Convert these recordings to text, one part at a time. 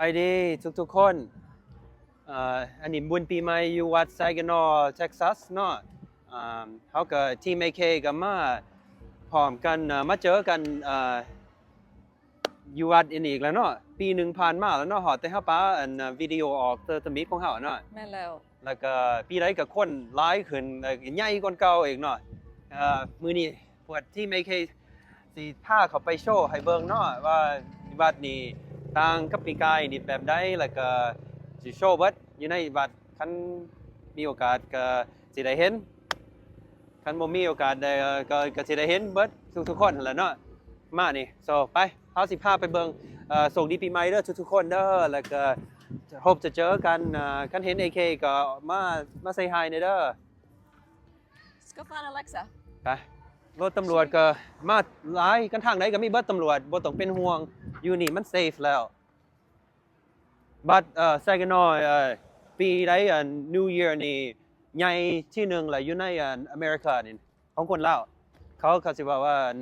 ສະບາຍດີທຸກໆຄົນ. ເອີ ອັນນີ້ບຸນປີໃໝ່ຢູ່ວັດ Saginaw Texas ເນາະ. ເຮົາກໍທີມ ເອ ເຄ ກໍມາພ້ອມກັນ ເອີ ມາເຈີກັນ ເອີ ຢູ່ວັດອັນນີ້ອີກແລ້ວເນາະ. ປີໜຶ່ງຜ່ານມາແລ້ວເນາະ ຮອດແຕ່ເຮົາປາອັນ ເອີ ວິດີໂອອອກ The Summit ຂອງເຮົາເນາະ. ແມ່ນແລ້ວ. ແລ້ວກໍປີໃດກໍຄົນຫຼາຍຂຶ້ນ ແລ້ວກໍໃຫຍ່ກວ່າເກົ່າອີກເນາະ. ເອີ ມື້ນີ້ພວກທີມ ເອ ເຄ ຊິພາເຂົ້າໄປໂຊໃຫ້ເບິ່ງເນາະ ວ່າວັດນີ້ຕ່າງກັບປີກາຍນີ້ແບບໃດ ແລ້ວກໍຊິໂຊເບິດຢູ່ໃນວັດ. ຄັນມີໂອກາດກໍຊິໄດ້ເຫັນ ຄັນບໍ່ມີໂອກາດ ເອີ ກໍ ກໍຊິໄດ້ເຫັນເບິດທຸກໆຄົນຫັ້ນແຫຼະເນາະ. ມານີ້ so ໄປ ເຮົາຊິພາໄປເບິ່ງ. ເອີ ໂຊກດີປີໃໝ່ເດີທຸກໆຄົນເດີ ແລ້ວກໍ hope ຈະເຈີກັນ. ເອີ ຄັນເຫັນ ເອ ເຄ ກໍມາ ມາ say hi ແດ່ເດີ. Let's go find Alexa. ໄປ ລົດຕຳຫຼວດກໍມາຫຼາຍ ກັນທາງໃດກໍມີເບິດຕຳຫຼວດ ບໍ່ຕ້ອງເປັນຫ່ວງ ຢູ່ນີ້ມັນ safe ແລ້ວ. But ເອີ Saginaw ເອີ ປີໃດ ອັນ New Year ນີ້ໃຫຍ່ທີໜຶ່ງລະຢູ່ໃນ ອັນ ອາເມລິການີ້ ຂອງຄົນລາວ. ເຂົາ ເຂົາຊິເວົ້າວ່າ ອັນ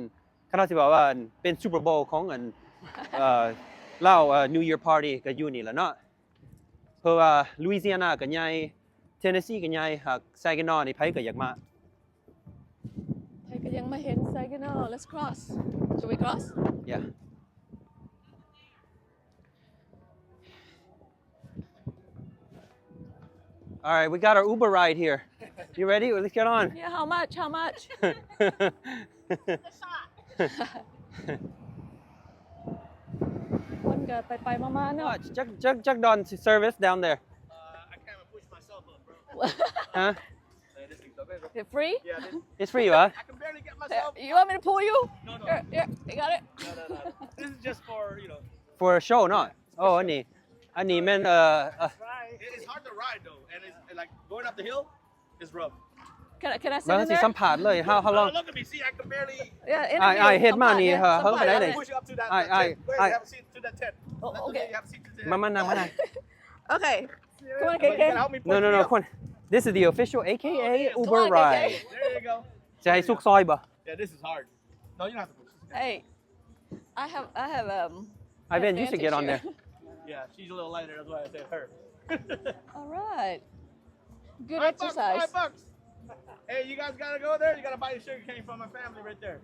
ຄັນເຮົາຊິເວົ້າວ່າ ອັນ ເປັນ Super Bowl ຂອງ ອັນ ເອີ ລາວ ເອີ New Year Party ກໍຢູ່ນີ້ລະເນາະ. ເພາະວ່າ Louisiana ກໍໃຫຍ່ Tennessee ກໍໃຫຍ່ ຫາກ Saginaw ນີ້ໃຜກໍຢາກມາ. ໃຜກໍຢາກມາເຫັນ Saginaw. Let's cross. Should we cross? Yeah. All right, we got our Uber ride here. You ready? Let's get on. Yeah, how much? How much? One guy ໄປໆມາໆເນາະ. Watch, check, check, check on service down there. Uh, I can't even push myself up, bro. Huh? Hey, this thing's so big, bro. Is it free? Yeah, this It's free, what? I can barely get myself. You want me to pull you? No, no. Here, here, you got it? No, no, no, no. This is just for, you know. For a show, no? ໂອ້ ອັນນີ້ ອັນນີ້ແມ່ນ ເອີ ເອີ It, it's hard to ride though, and it's and, like, going up the hill is rough. Can I, can I sit in there? ເບິ່ງຊິສຳພາດເລີຍ. How, how long? No, look at me. See, I can barely. Yeah, ອ້າຍ ເຮັດມານີ້ ເຮີ້ຍ ເຮີ້ຍ ປານໃດນີ້? Push you up to that, ອ້າຍ the tent. Wait, ເຮີ້ຍ you have a seat to the tent. Oh, okay. Let me know you have a seat to the tent. ມາ ມາ ມາ ມາ. Okay. Come on, K K. Can you help me push me up? No, no, no. Come on. This is the official ເອ ເຄ ເອ Uber ride. There you go. ຈະໃຫ້ສຸກຊອຍບໍ່? Yeah, this is hard. No, you don't have to push. Hey, I have, I have, um, Ivan, you should get on there. Yeah, she's a little lighter, that's why I said her. All right. Good exercise. Five bucks, five bucks. Hey, you guys gotta go there. You gotta buy your sugar cane from my family right there.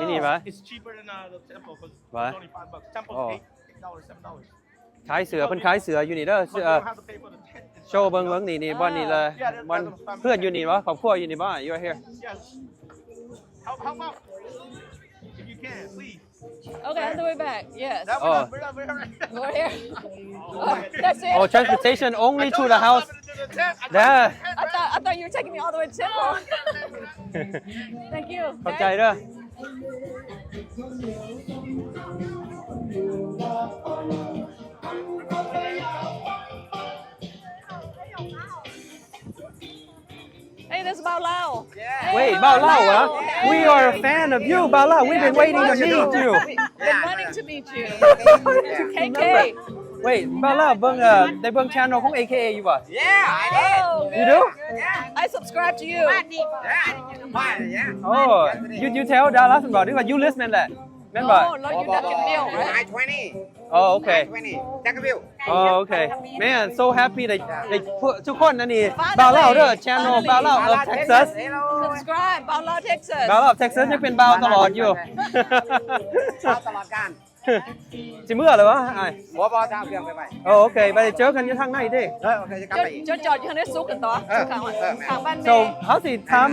ມີນີ້ຫວາ? It's cheaper than, uh, the temple 'cause it's only five bucks. Temple's eight, eight dollars, seven dollars. ຂາຍເສື້ອ ເພິ່ນຂາຍເສື້ອຢູ່ນີ້ເດີ. ເສື້ອ ໂຊເບິ່ງ ເບິ່ງນີ້ ນີ້ ບ່ອນນີ້ລະ ບ່ອນເພື່ອນຢູ່ນີ້ຫວາ? ຄອບຄົວຢູ່ນີ້ຫວາ? You are here. Yes. Help, help out. If you can, please. Okay, I'll do it back. Yes. That one, we're not, we're not right. Over here. Oh, that's it. Oh, transportation only to the house. I told you I was coming to the tent. I told you the tent, right? I thought, I thought you were taking me all the way to the temple. Thank you. ຂອບໃຈເດີ. Hey, this is ບ່າວລາວ. Wait, ບ່າວລາວ ຫວາ? We are a fan of you, ບ່າວລາວ. We've been waiting to meet you. We've been wanting to meet you. K K. Wait, ບ່າວລາວ ເບິ່ງ ເອີ ໄດ້ເບິ່ງ channel ຂອງ A K A ຢູ່ບໍ່? Yeah, I did. Oh, you do? Yeah. I subscribe to you. Yeah. Oh, you, you tell ດາລາ or you listen ແຫຼະ? ແມ່ນບໍ່? ໂອ້ ເຮົາຢູ່ Duncanville, right? I twenty. Oh, okay. I twenty. Jacksonville. Oh, okay. Man, so happy ໄດ້ ໄດ້ທຸກຄົນ. ອັນນີ້ບ່າວລາວເດີ channel ບ່າວລາວ of Texas. Subscribe ບ່າວລາວ Texas. ບ່າວລາວ Texas ຍັງເປັນບ່າວຕະຫຼອດຢູ່. ບ່າວຕະຫຼອດການ. ຊິເມືອແລ້ວຫວາ ອ້າຍ? ບໍ່ ບໍ່ ຈະເອົາເຄື່ອງໄປໄວ້. ໂອ້ ໂອເຄ ໄປເຈີກັນຢູ່ທາງໃນເດ້. ເອີ ໂອເຄ ຈະກັບໄປອີກ. ຈອດ ຈອດຢູ່ທາງໃນສຸກກັນຕໍ່. ເອີ ຂ້າງ ເອີ ແມ່ນ. ຂ້າງບ້ານແມ່. So ເຮົາຊິຖາມ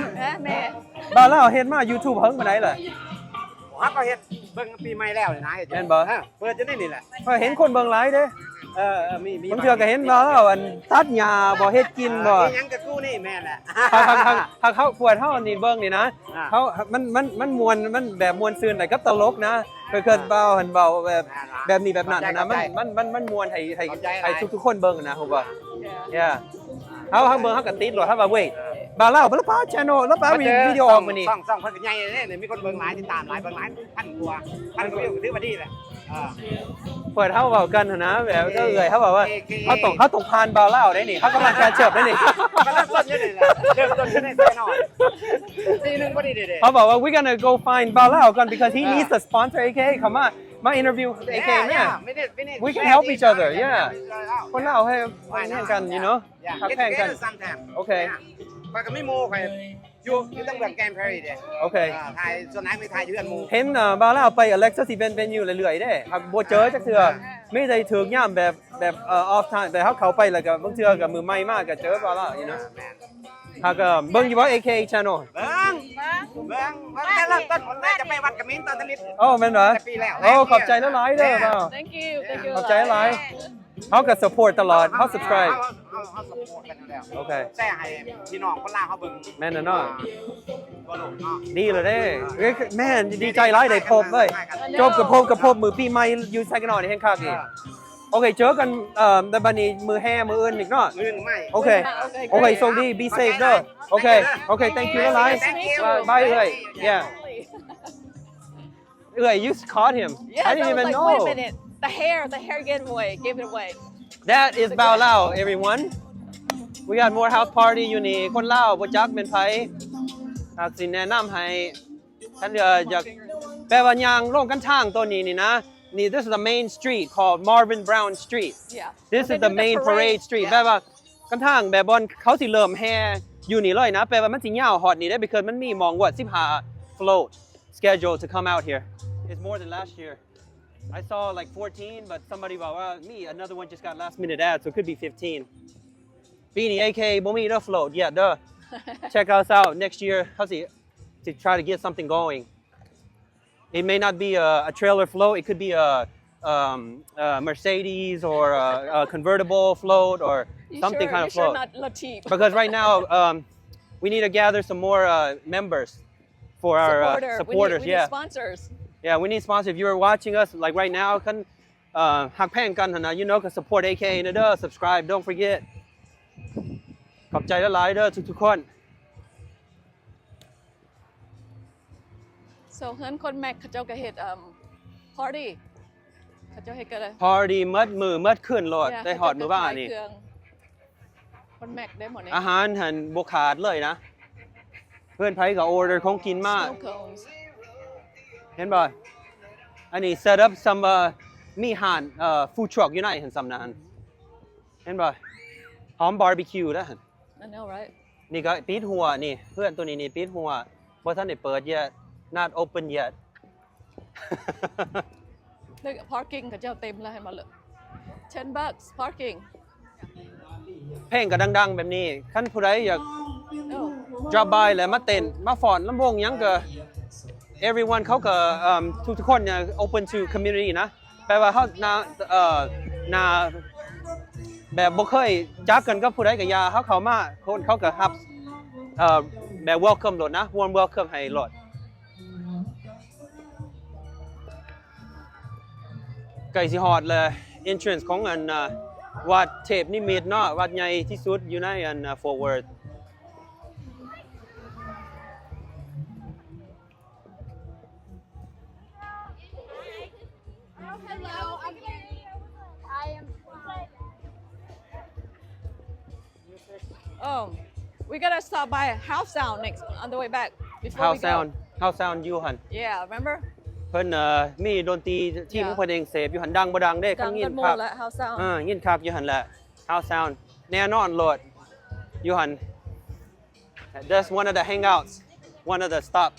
ບ່າວລາວເຮັດມາ YouTube ເຫິງປານໃດລະ? ເຮົາກໍເຮັດເບິ່ງປີໃໝ່ແລ້ວນີ້ນະ. ແມ່ນບໍ່? ເອີ ເປີດຢູ່ໃນນີ້ແຫຼະ. ຂ້ອຍເຫັນຄົນເບິ່ງຫຼາຍເດ້. ເອີ ເອີ ມີ ມີ ບາງເທື່ອກໍເຫັນບ່າວລາວ ອັນ ຕັດຫຍ້າບໍ່ ເຮັດກິນບໍ່ ເອີ ມີຫຍັງກໍກູ້ນີ້. ແມ່ນແຫຼະ. ຫາກ ຫາກ ຫາກ ຫາກເຮົາ ພວກເຮົານີ້ເບິ່ງນີ້ນະ ອ່າ ເຮົາ ມັນ ມັນ ມັນມ່ວນ ມັນແບບມ່ວນຊື່ນໄປກັບຕະຫຼົກນະ. ອ່າ ຄື ຄືບ່າວຫັ້ນເວົ້າແບບ ອ່າ ແບບນີ້ແບບນັ້ນນະ. ມັນ ມັນ ມັນ ມັນມ່ວນໃຫ້ ໃຫ້ ໃຫ້ທຸກໆຄົນເບິ່ງນະ ຮູ້ບໍ່? Yeah. ເຮົາ ເຮົາເບິ່ງເຮົາກໍຕິດໂລດ. ເຮົາວ່າ ເວີ້ຍ ບ່າວລາວ ລາວປະ channel ລາວປະ ມາເຈີ ວິດີໂອອອກມື້ນີ້. ຊ່ອງ ຊ່ອງເພິ່ນກໍໃຫຍ່ເດ້ ມີຄົນເບິ່ງຫຼາຍ ຕິດຕາມຫຼາຍ ເບິ່ງຫຼາຍ ພັນກວ່າ ພັນກວ່າວິວ ຖືວ່າດີແຫຼະ. ເອີ ເພິ່ນ ເຮົາເວົ້າກັນຫັ້ນນະ ແບບ ເອີ ເອື້ອຍ ເຮົາເວົ້າວ່າ ເອີ ເຮົາຕ້ອງ ເຮົາຕ້ອງຜ່ານບ່າວລາວໄດ້ນີ້ ເຮົາກຳລັງ catch up ໄດ້ນີ້. ກຳລັງຕົ້ນຢູ່ນີ້ແຫຼະ ເລີ່ມຕົ້ນຢູ່ໃນ channel ປີໜຶ່ງພໍດີເດ້. ເຮົາບອກວ່າ we gonna go find ບ່າວລາວກ່ອນ because he needs to sponsor A K A ເຂົ້າມາ. ມາ interview AK ແມ່ We can help each other. Yeah. ຄົນລາວໃຫ້ Why not? ແຮງກັນ you know. Yeah. ຮັກແພງກັນ. Get together sometime. Okay. ຂ້ອຍກໍມີໝູ່ຂ້ອຍຢູ່ ຢູ່ທາງເບື້ອງ Grand Prairie ເດ້. ໂອເຄ ເອີ ຖ່າຍ ສ່ວນຫຼາຍມີຖ່າຍຢູ່ເຮືອນໝູ່. ເຫັນ ເອີ ບ່າວລາວໄປ Alexa ຊິເປັນ ເປັນຢູ່ເລື້ອຍໆເດ້. ຫາກບໍ່ເຈີຈັກເທື່ອ. ມີແຕ່ຖືກຍາມແບບ ແບບ ເອີ off time ແຕ່ເຮົາເຂົ້າໄປແລ້ວກໍບາງເທື່ອກໍມື້ໃໝ່ມາກໍເຈີບ່າວລາວ you know. ຫາກກໍເບິ່ງຢູ່ບໍ່ AK channel? ເບິ່ງ ເບິ່ງ ເບິ່ງແຕ່ເລີ່ມຕົ້ນ ແຕ່ຈະໄປວັດກະມິນຕອນທຳອິດ. ໂອ້ ແມ່ນບໍ່? ແຕ່ປີແລ້ວ. ໂອ້ ຂອບໃຈຫຼາຍໆເດີບ່າວ. Thank you. Thank you. ຂອບໃຈຫຼາຍ. ເຮົາກໍ support ຕະຫຼອດ ເຮົາ subscribe. ເຮົາ ເຮົາ ເຮົາ support ກັນຢູ່ແລ້ວ. ໂອເຄ ແຊໃຫ້ພີ່ນ້ອງຄົນລາວເຮົາເບິ່ງ. ແມ່ນແລ້ວເນາະ. ທົ່ວໂລກເນາະ. ດີແລ້ວເດ້. ແມ່ນ ດີໃຈຫຼາຍໄດ້ພົບເວີຍ. ຈົບກັບພົບ ກັບພົບມື້ປີໃໝ່ຢູ່ Saginaw ນີ້ແຮງຄັກອີກ. ໂອເຄ ເຈີກັນ ເອີ ແຕ່ບັດນີ້ມື້ແຫ່ມື້ອື່ນອີກເນາະ. ມື້ໃໝ່. ໂອເຄ ໂອເຄ ໂຊກດີ be safe ເດີ. ໂອເຄ ໂອເຄ thank you ຫຼາຍໆ. Thank you. Bye ເອື້ອຍ. Yeah. ເອື້ອຍ you caught him. Yeah, I didn't even know. Wait a minute. The hair, the hair gave it away, gave it away. That is ບ່າວລາວ everyone. We got more house party ຢູ່ນີ້. ຄົນລາວບໍ່ຈັກແມ່ນໃຜ. ຫາກຊິແນະນຳໃຫ້ ຄັນ ເອີ ຢາກ ແປວ່າຍ່າງລົງກັນທາງໂຕນີ້ນີ້ນະ. ນີ້ this is the main street called Marvin Brown Street. Yeah. This is the main parade street. ແປວ່າກັນທາງແບບບ່ອນເຂົາຊິເລີ່ມແຫ່ຢູ່ນີ້ເລີຍນະ. ແປວ່າມັນຊິຍາວຮອດນີ້ເດ້ because ມັນມີໝ່ອງວ່າ ສິບຫ້າ float scheduled to come out here. It's more than last year. I saw like fourteen, but somebody ບອກວ່າມີ another one just got last minute add, so it could be fifteen. ປີນີ້ AK ບໍ່ມີເດີ float yet ເດີ. Check us out next year. ເຮົາຊິ to try to get something going. It may not be a, a trailer float. It could be a, um, a Mercedes or a, a convertible float or something kind of float. Because right now, um, we need to gather some more, uh, members for our, uh, supporters. Yeah. Yeah, we need sponsors. If you're watching us, like, right now, ຄັນ ເອີ ຮັກແພງກັນຫັ້ນນະ you know ກໍ support AK ນະເດີ. Subscribe, don't forget. ຂອບໃຈຫຼາຍໆເດີທຸກໆຄົນ. So ເຮືອນຄົນແມັກເຂົາເຈົ້າກໍເຮັດ ເອີ່ມ party ເຂົາເຈົ້າເຮັດກໍໄດ້ party ໝົດມື້ໝົດຄືນໂລດ. ໄດ້ຮອດມື້ວານນີ້ ຄົນແມັກໄດ້ໝົດນີ້ ອາຫານຫັ້ນບໍ່ຂາດເລີຍນະ. ເພື່ອນໃຜກໍ order ຂອງກິນມາ. ເຫັນບໍ່? ອັນນີ້ set up ສ່ຳວ່າມີຮ້ານ ເອີ່ food truck ຢູ່ໃນຫັ້ນ ສ່ຳນັ້ນ. ເຫັນບໍ່? ຫອມ barbecue ນະຫັ້ນ. I know, right? ນີ້ກໍປິດຮົ່ວນີ້ ເຮືອນໂຕນີ້ນີ້ປິດຮົ່ວ ບໍ່ທັນໄດ້ເປີດ yet, not open yet. ເລີຍtweaking ເຂົາເຈົ້າເຕັມແລ້ວ ເຫັນບໍ່ເລີຍ ten bucks parking. ເພງກໍດັງໆແບບນີ້ ຄັນຜູ້ໃດຢາກ drop by ແລ້ວມາເຕັ້ນມາຟ້ອນລຳວົງຫຍັງກໍ everyone ເຂົາກໍ ເອີ່ມ ທຸກໆຄົນ open to community ນະ. ແປວ່າເຮົາໜ້າ ເອີ ໜ້າ ແບບບໍ່ເຄີຍຈັກກັນກັບຜູ້ໃດກໍຢ່າ ເຮົາເຂົ້າມາ ຄົນເຂົາກໍຮັບ ເອີ ແບບ welcome ໂລດນະ warm welcome ໃຫ້ໂລດ. ໃກ້ຊິຮອດແລ້ວ entrance ຂອງອັນ ວັດເທບນິມິດເນາະ ວັດໃຫຍ່ທີ່ສຸດຢູ່ໃນອັນ Fort Worth. Oh, hello. I'm here. I am. Oh, we gotta stop by House Sound next on the way back. Before we go. House Sound, House Sound ຢູ່ຫັ້ນ. Yeah, remember? ເພິ່ນ ເອີ ມີດົນຕີທີມຂອງເພິ່ນເອງເສບຢູ່ຫັ້ນ ດັງບໍ່ດັງເດ້ ຄັນຍິນຄັກ ເອີ ຍິນຄັກຢູ່ຫັ້ນແຫຼະ. House Sound ແນ່ນອນໂລດ ຢູ່ຫັ້ນ. That's one of the hangouts, one of the stop.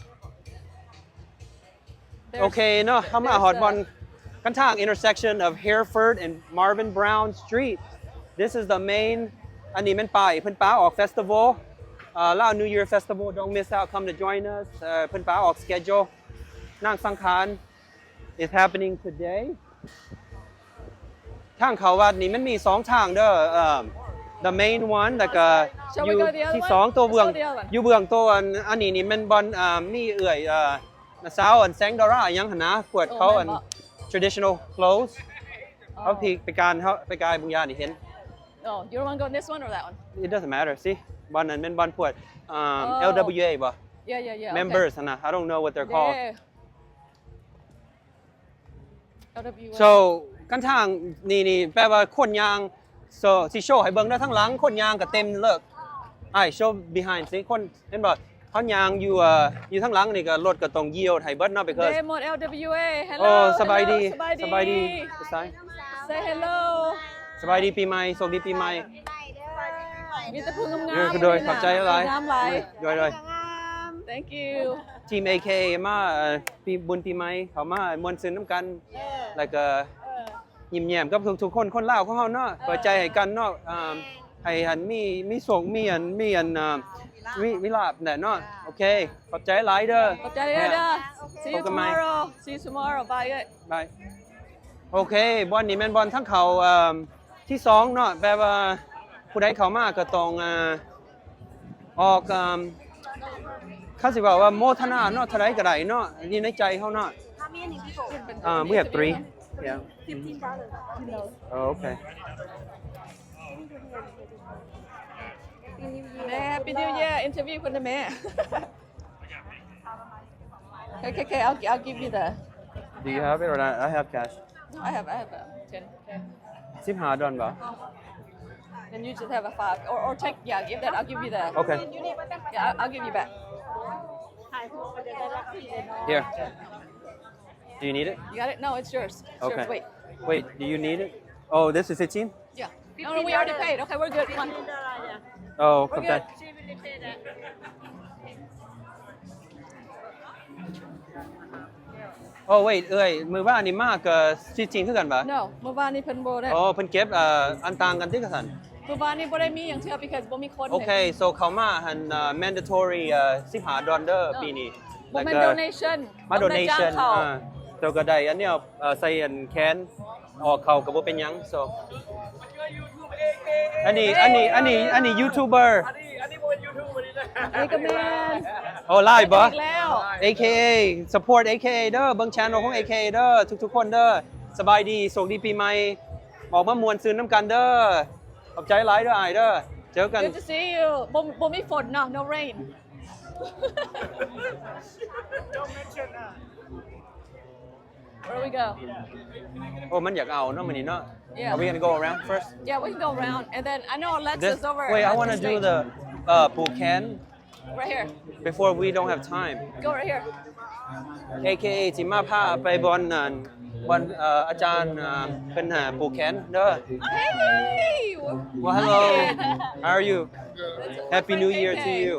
ໂອເຄເນາະ ເຮົາມາຮອດບ່ອນກັນທາງ intersection of Hereford and Marvin Brown Street. This is the main ອັນນີ້ແມ່ນປ້າຍເພິ່ນປາອອກ festival, ເອີ Lao New Year Festival. Don't miss out, come to join us. ເອີ ເພິ່ນປາອອກ schedule ນາງສັງຂານ is happening today. ທາງເຂົ້າວັດນີ້ມັນມີສອງທາງເດີ ເອີ the main one ແລ້ວກໍຢູ່ທີ່ສອງ ໂຕເບື້ອງ ຢູ່ເບື້ອງໂຕອັນ ອັນນີ້ນີ້ແມ່ນບ່ອນ ເອີ ມີເອື້ອຍ ເອີ ນ້າສາວອັນແສງດາລາຫຍັງຫັ້ນນະ ພວກເຂົາອັນ traditional clothes. ເຮົາໄປການ ເຮົາໄປກາຍບາງຢ່າງນີ້ເຫັນ. Oh, you wanna go in this one or that one? It doesn't matter. See, ບ່ອນນັ້ນແມ່ນບ່ອນພວກ LWA ບໍ່? Yeah, yeah, yeah. Members ຫັ້ນນະ I don't know what they're called. So ກັນທາງນີ້ນີ້ແປວ່າຄົນຍ່າງ so ຊິໂຊໃຫ້ເບິ່ງເດີ ທາງຫຼັງຄົນຍ່າງກໍເຕັມເລີຍ. ອ້າຍ show behind ຊິ ຄົນເຫັນບໍ່? ເຮົາຍ່າງຢູ່ ເອີ ຢູ່ທາງຫຼັງນີ້ກໍລົດກໍຕ້ອງຢ້ຽວໃຫ້ເບິດເນາະ because ເດມອນ ແອລ ດັບເບິນຢູ ເອ ເຮລໂລ ໂອ້ ສະບາຍດີ ສະບາຍດີ ສະບາຍດີ ສະບາຍ ເຊ ເຮລໂລ ສະບາຍດີປີໃໝ່ ໂຊກດີປີໃໝ່ ມີແຕ່ຜູ້ງາມໆ ໂດຍ ໂດຍ ເນາະ ຂອບໃຈຫຼາຍ ງາມຫຼາຍ ໂດຍ ໂດຍ thank you ທີມເອເຄເອມາ ເອີ ປີ ບຸນປີໃໝ່ເຂົ້າມາມ່ວນຊື່ນນຳກັນ ເອີ ແລ້ວກໍ ເອີ ຍິ້ມແຍ້ມກັບທຸກໆຄົນ ຄົນລາວຂອງເຮົາເນາະ ເອີ ເປີດໃຈໃຫ້ກັນເນາະ ເອີ ໃຫ້ອັນມີ ມີໂຊກ ມີອັນ ມີອັນ ເອີ ມີ ມີລາບແຫຼະເນາະ ໂອເຄ ຂອບໃຈຫຼາຍເດີ ຂອບໃຈຫຼາຍເດີ see you tomorrow see you tomorrow bye bye ໂອເຄ ບ່ອນນີ້ແມ່ນບ່ອນທາງເຂົ້າ ເອີ ທີສອງເນາະ ແປວ່າຜູ້ໃດເຂົ້າມາກໍຕ້ອງ ເອີ ອອກ ເອີ ເຂົາຊິເວົ້າວ່າໂມທະນາເນາະ ເທົ່າໃດກໍໄດ້ເນາະ ຢູ່ໃນໃຈເຮົາເນາະ ເອີ we have three yeah oh okay ແມ່ Happy New Year interview ເພິ່ນນະແມ່ K K K I'll I'll give you the Do you have it or not? I have cash. No, I have I have um, ten. ສິບຫ້າດອນບໍ? Then you just have a five or or take yeah, give that. I'll give you the Okay. Yeah, I'll, I'll give you back. Here. Do you need it? You got it? No, it's yours. It's Okay. Yours. Wait. Wait, do you need it? Oh, this is fifteen? Yeah. No, no, we already paid. Okay, we're good. Come on. Oh, We're okay. Good. Oh wait ເອື້ອຍ ມື້ວານນີ້ມາກໍຊິຈິງຄືກັນຫວາ? No ມື້ວານນີ້ເພິ່ນບໍ່ໄດ້ ອໍ ເພິ່ນເກັບ ເອີ ອັນຕ່າງກັນຕິກະຊັ້ນ? ມື້ວານນີ້ບໍ່ໄດ້ມີຫຍັງເທື່ອ because ບໍ່ມີຄົນ ໂອເຄ so ເຂົ້າມາຫັ້ນ ເອີ mandatory ເອີ ສິບຫ້າດອນເດີ ເອີ ປີນີ້ ບໍ່ແມ່ນ donation ມາ donation ເອີ ໂຕກໍໄດ້ອັນນີ້ ເອີ ໃສ່ອັນແຂນ ອອກເຂົ້າກໍບໍ່ເປັນຫຍັງ so ອັນນີ້ ອັນນີ້ ອັນນີ້ ອັນນີ້ຢູທູບເບີ ອັນນີ້ ອັນນີ້ບໍ່ແມ່ນຢູທູບ ອັນນີ້ນະ ອັນນີ້ກໍແມ່ນ ໂອ້ ໄລບ໌ບໍ? ອີກແລ້ວ ເອເຄເອ support ເອເຄເອເດີ ເບິ່ງ channel ຂອງ ເອເຄເອ ເດີ ທຸກໆຄົນເດີ ສະບາຍດີ ໂຊກດີປີໃໝ່ ອອກມາມ່ວນຊື່ນນຳກັນເດີ ຂອບໃຈຫຼາຍເດີອ້າຍເດີ ເຈີກັນ Good to see you ບໍ່ ບໍ່ມີຝົນເນາະ no rain Where we go? ໂອ້ ມັນຢາກເອົາເນາະມື້ນີ້ເນາະ Yeah. Are we gonna go around first? Yeah, we can go around and then I know Alexa's This, over wait, I wanna do the uh, ປູກແຂນ Right here. Before we don't have time. Go right here. ເອເຄເອ ຊິມາພາໄປບ່ອນນັ້ນ ບ່ອນ ເອີ ອາຈານ ເອີ ເພິ່ນຫາຜູກແຂນເດີ Hey! Well, hello. How are you? Happy New Year to you.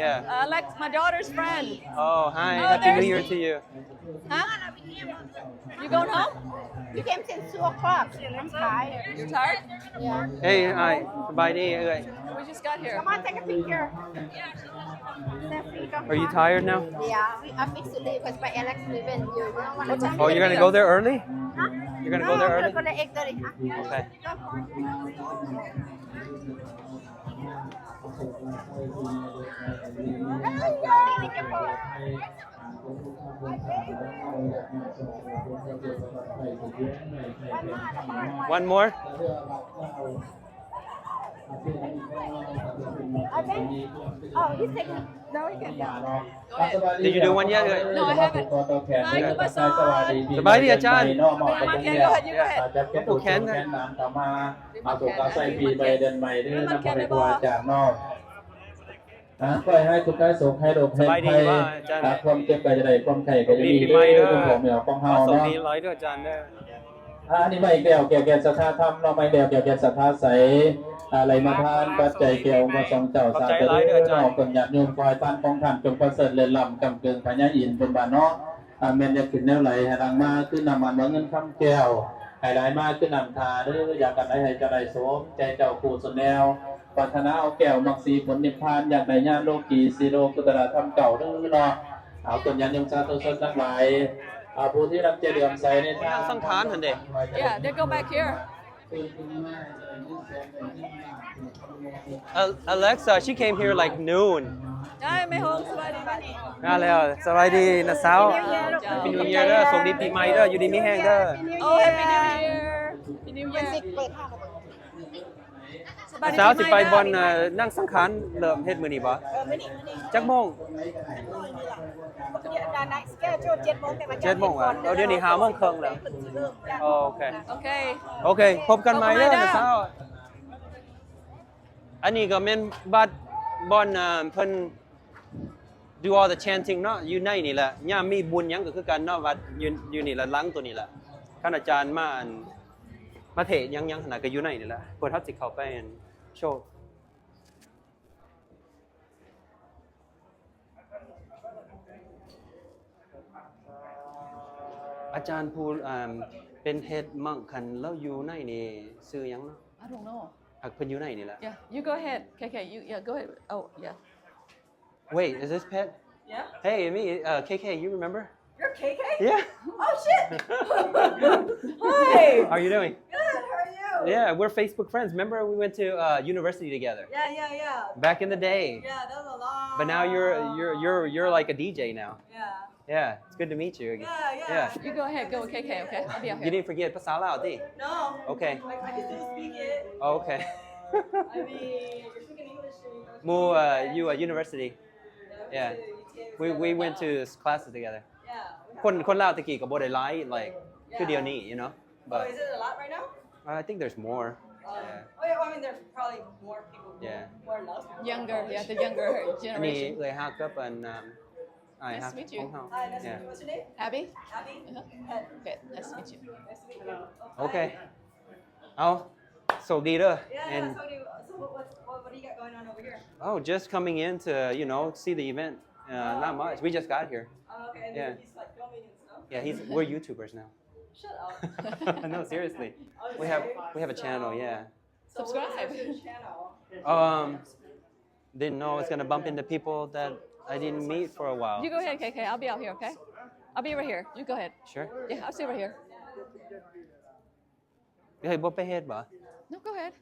Yeah. Uh, Alex, my daughter's friend. Oh, hi. Oh, Happy New Year to you. Huh? You going home? You came since two o'clock. I'm tired. You're tired? Yeah. Hey, hi. ສະບາຍດີເອື້ອຍ We just got here. Come on, take a picture. Are you tired now? Yeah, we, I fixed to leave because my Alex leaving. You, you don't want to. Oh, you're gonna go there early? Huh? You're gonna go there early? No, we're gonna eight thirty. Okay. One more? I think, oh, he's taking, no, he can go. Did you do one yet? No, I haven't. Hi, ສະບາຍດີອາຈານ ມາແຂນ go ahead, you go ahead. ຜູກແຂນ ເອົາໂຕກາໃສ່ປີໃໝ່ເດືອນໃໝ່ເດີ ນຳພະເດຊຄູອາຈານເນາະ. ອ່າ ຂໍໃຫ້ທຸກກາຍໂສກໄຮ້ໂລກໄຮ້ໄພ ອ່າ ຄວາມເຈັບກະຢ່າໄດ້ ຄວາມໄຂ້ກະຢ່າມີເດີ ພໍ່ແມ່ຂອງເຮົາເນາະ ອ່າ ອັນນີ້ມາອີກແລ້ວ ແກ້ວແກ່ນສັດທາທຳເນາະ ມາອີກແລ້ວ ແກ້ວແກ່ນສັດທາໃສ ອ່າ ໄຫຼມາທານປັດໄຈແກ່ອົງພະສົງເຈົ້າ ສາທຸເດີເນາະ ເພິ່ນຍາດໂຍມ ຂໍໃຫ້ທານຂອງທ່ານຈົ່ງປະເສີດເລີດລ້ຳ ກ້ຳເກີງພະຍາອິນເພິ່ນວ່າເນາະ ອ່າ ແມ່ນຢາກຂຶ້ນແນວໃດໃຫ້ຫຼັ່ງມາຄືນ້ຳມັນບໍ່ເງິນຄຳແກ້ວ ໃຫ້ໄຫຼມາຄືນ້ຳທ່າເດີ ຢາກອັນໃດໃຫ້ເຈົ້າໄດ້ສົມໃຈເຈົ້າຄູ່ສຸດແນວ ປາດຖະໜາເອົາແກ້ວມັກສີຜົນນິບພານ ຢາກໄດ້ຍານໂລກີສີໂລກຸດຕະລະທຳເກົ້າເດີເນາະ ເອົາຕົ້ນຍາດໂຍມສາທຸຊົນທັງຫຼາຍ ອ່າ ຜູ້ທີ່ນຳໃຈເຫຼື້ອມໃສໃນທາງ ນັ່ງສັງຂານຫັ້ນເດ Yeah, they go back here. Al- Alexa, she came here like noon. Hi, ແມ່ໂຮງ ສະບາຍດີ ມາແລ້ວ ສະບາຍດີນ້າສາວ Happy New Year ເດີ ໂຊກດີປີໃໝ່ເດີ ຢູ່ດີມີແຮງເດີ Oh, Happy New Year. Happy New Year. ສາວຊິໄປບ່ອນ ເອີ ນັ່ງສັງຂານເລີ່ມເຮັດມື້ນີ້ບໍ່? ເອີ ມື້ນີ້ ມື້ນີ້ ຈັກໂມງ? ເຈັດໂມງ ເອີ ດຽວນີ້ຫ້າໂມງເຄິ່ງແລ້ວ ໂອເຄ ໂອເຄ ໂອເຄ ພົບກັນໃໝ່ເດີ ເອົາ ສາວ ອັນນີ້ກໍແມ່ນບັດບ່ອນ ເອີ ເພິ່ນ Do all the chanting ເນາະ ຢູ່ໃນນີ້ແຫຼະ. ຍາມມີບຸນຫຍັງກໍຄືກັນເນາະ ວັດຢູ່ ຢູ່ນີ້ແຫຼະ ຫຼັງໂຕນີ້ແຫຼະ. ຄັນອາຈານມາ ອັນ ມາເທດຫຍັງໆ ຫັ້ນນະ ກໍຢູ່ໃນນີ້ແຫຼະ. ພວກເຮົາຊິເຂົ້າໄປ ອັນ ໂຊ. ອາຈານຜູ້ ອ່າ ເປັນເຮັດມັງຄັນລາວຢູ່ໃນນີ້ຊື່ຫຍັງເນາະ? I don't know. ຫາກເພິ່ນຢູ່ໃນນີ້ລະ. Yeah, you go ahead. K K, you, yeah, go ahead. Oh, yeah. Wait, is this Pet? Yeah. Hey, me, uh, K K, you remember? You're K K? Yeah. Oh, shit. Hi. How are you doing? Good. How are you? Yeah, we're Facebook friends. Remember we went to, uh, university together? Yeah, yeah, yeah. Back in the day. Yeah, that was a long But now you're, you're, you're, you're like a D J now. Yeah. Yeah, it's good to meet you again. Yeah, yeah. Yeah. You go ahead, go, K K, okay? I'll be out here. You didn't forget ພາສາລາວຕິ? No. Okay. I, I can still speak it. Oh, okay. I mean, you're speaking English to me. ໝູ່ uh, you at university. Yeah. We, we went to classes together. Yeah. ຄົນ ຄົນລາວແຕ່ກີ້ກໍບໍ່ໄດ້ຫຼາຍ like ຄືດຽວນີ້ you know. Oh, but is it a lot right now? I think there's more. Oh. Yeah. Oh, yeah, well, I mean, there's probably more people, Yeah. more Laos people. Younger, yeah, the younger generation. ອັນນີ້ເອື້ອຍຮັກກັບອັນ um, ອ້າຍຮັກຂອງເຮົາ. Nice to meet you. Hi, nice to meet you. Yeah. What's your name? Abby. Abby? Uh-huh. Pet. Pet. Nice to meet you. Nice to meet you. ໂອເຄ Bye. ເອົາ ໂຊກດີເດີ. Yeah, yeah, ໂຊກດີ. So what, what, what, what do you got going on over here? Oh, just coming in to, you know, see the event. Uh, not much. We just got here. Oh, okay. And Yeah. he's, like, filming and stuff? Yeah, he's, we're YouTubers now. Shut up. No, seriously. Oh, We have, sorry. we have a channel, yeah. So what was Subscribe. your channel? Um, didn't know I was gonna bump into people that I didn't meet for a while. You go ahead, K K. I'll be out here, okay? I'll be right here. You go ahead. Sure. Yeah, I'll see you right here. ເຮີ້ຍ ບໍ່ໄປເຮັດບໍ່? No, go ahead.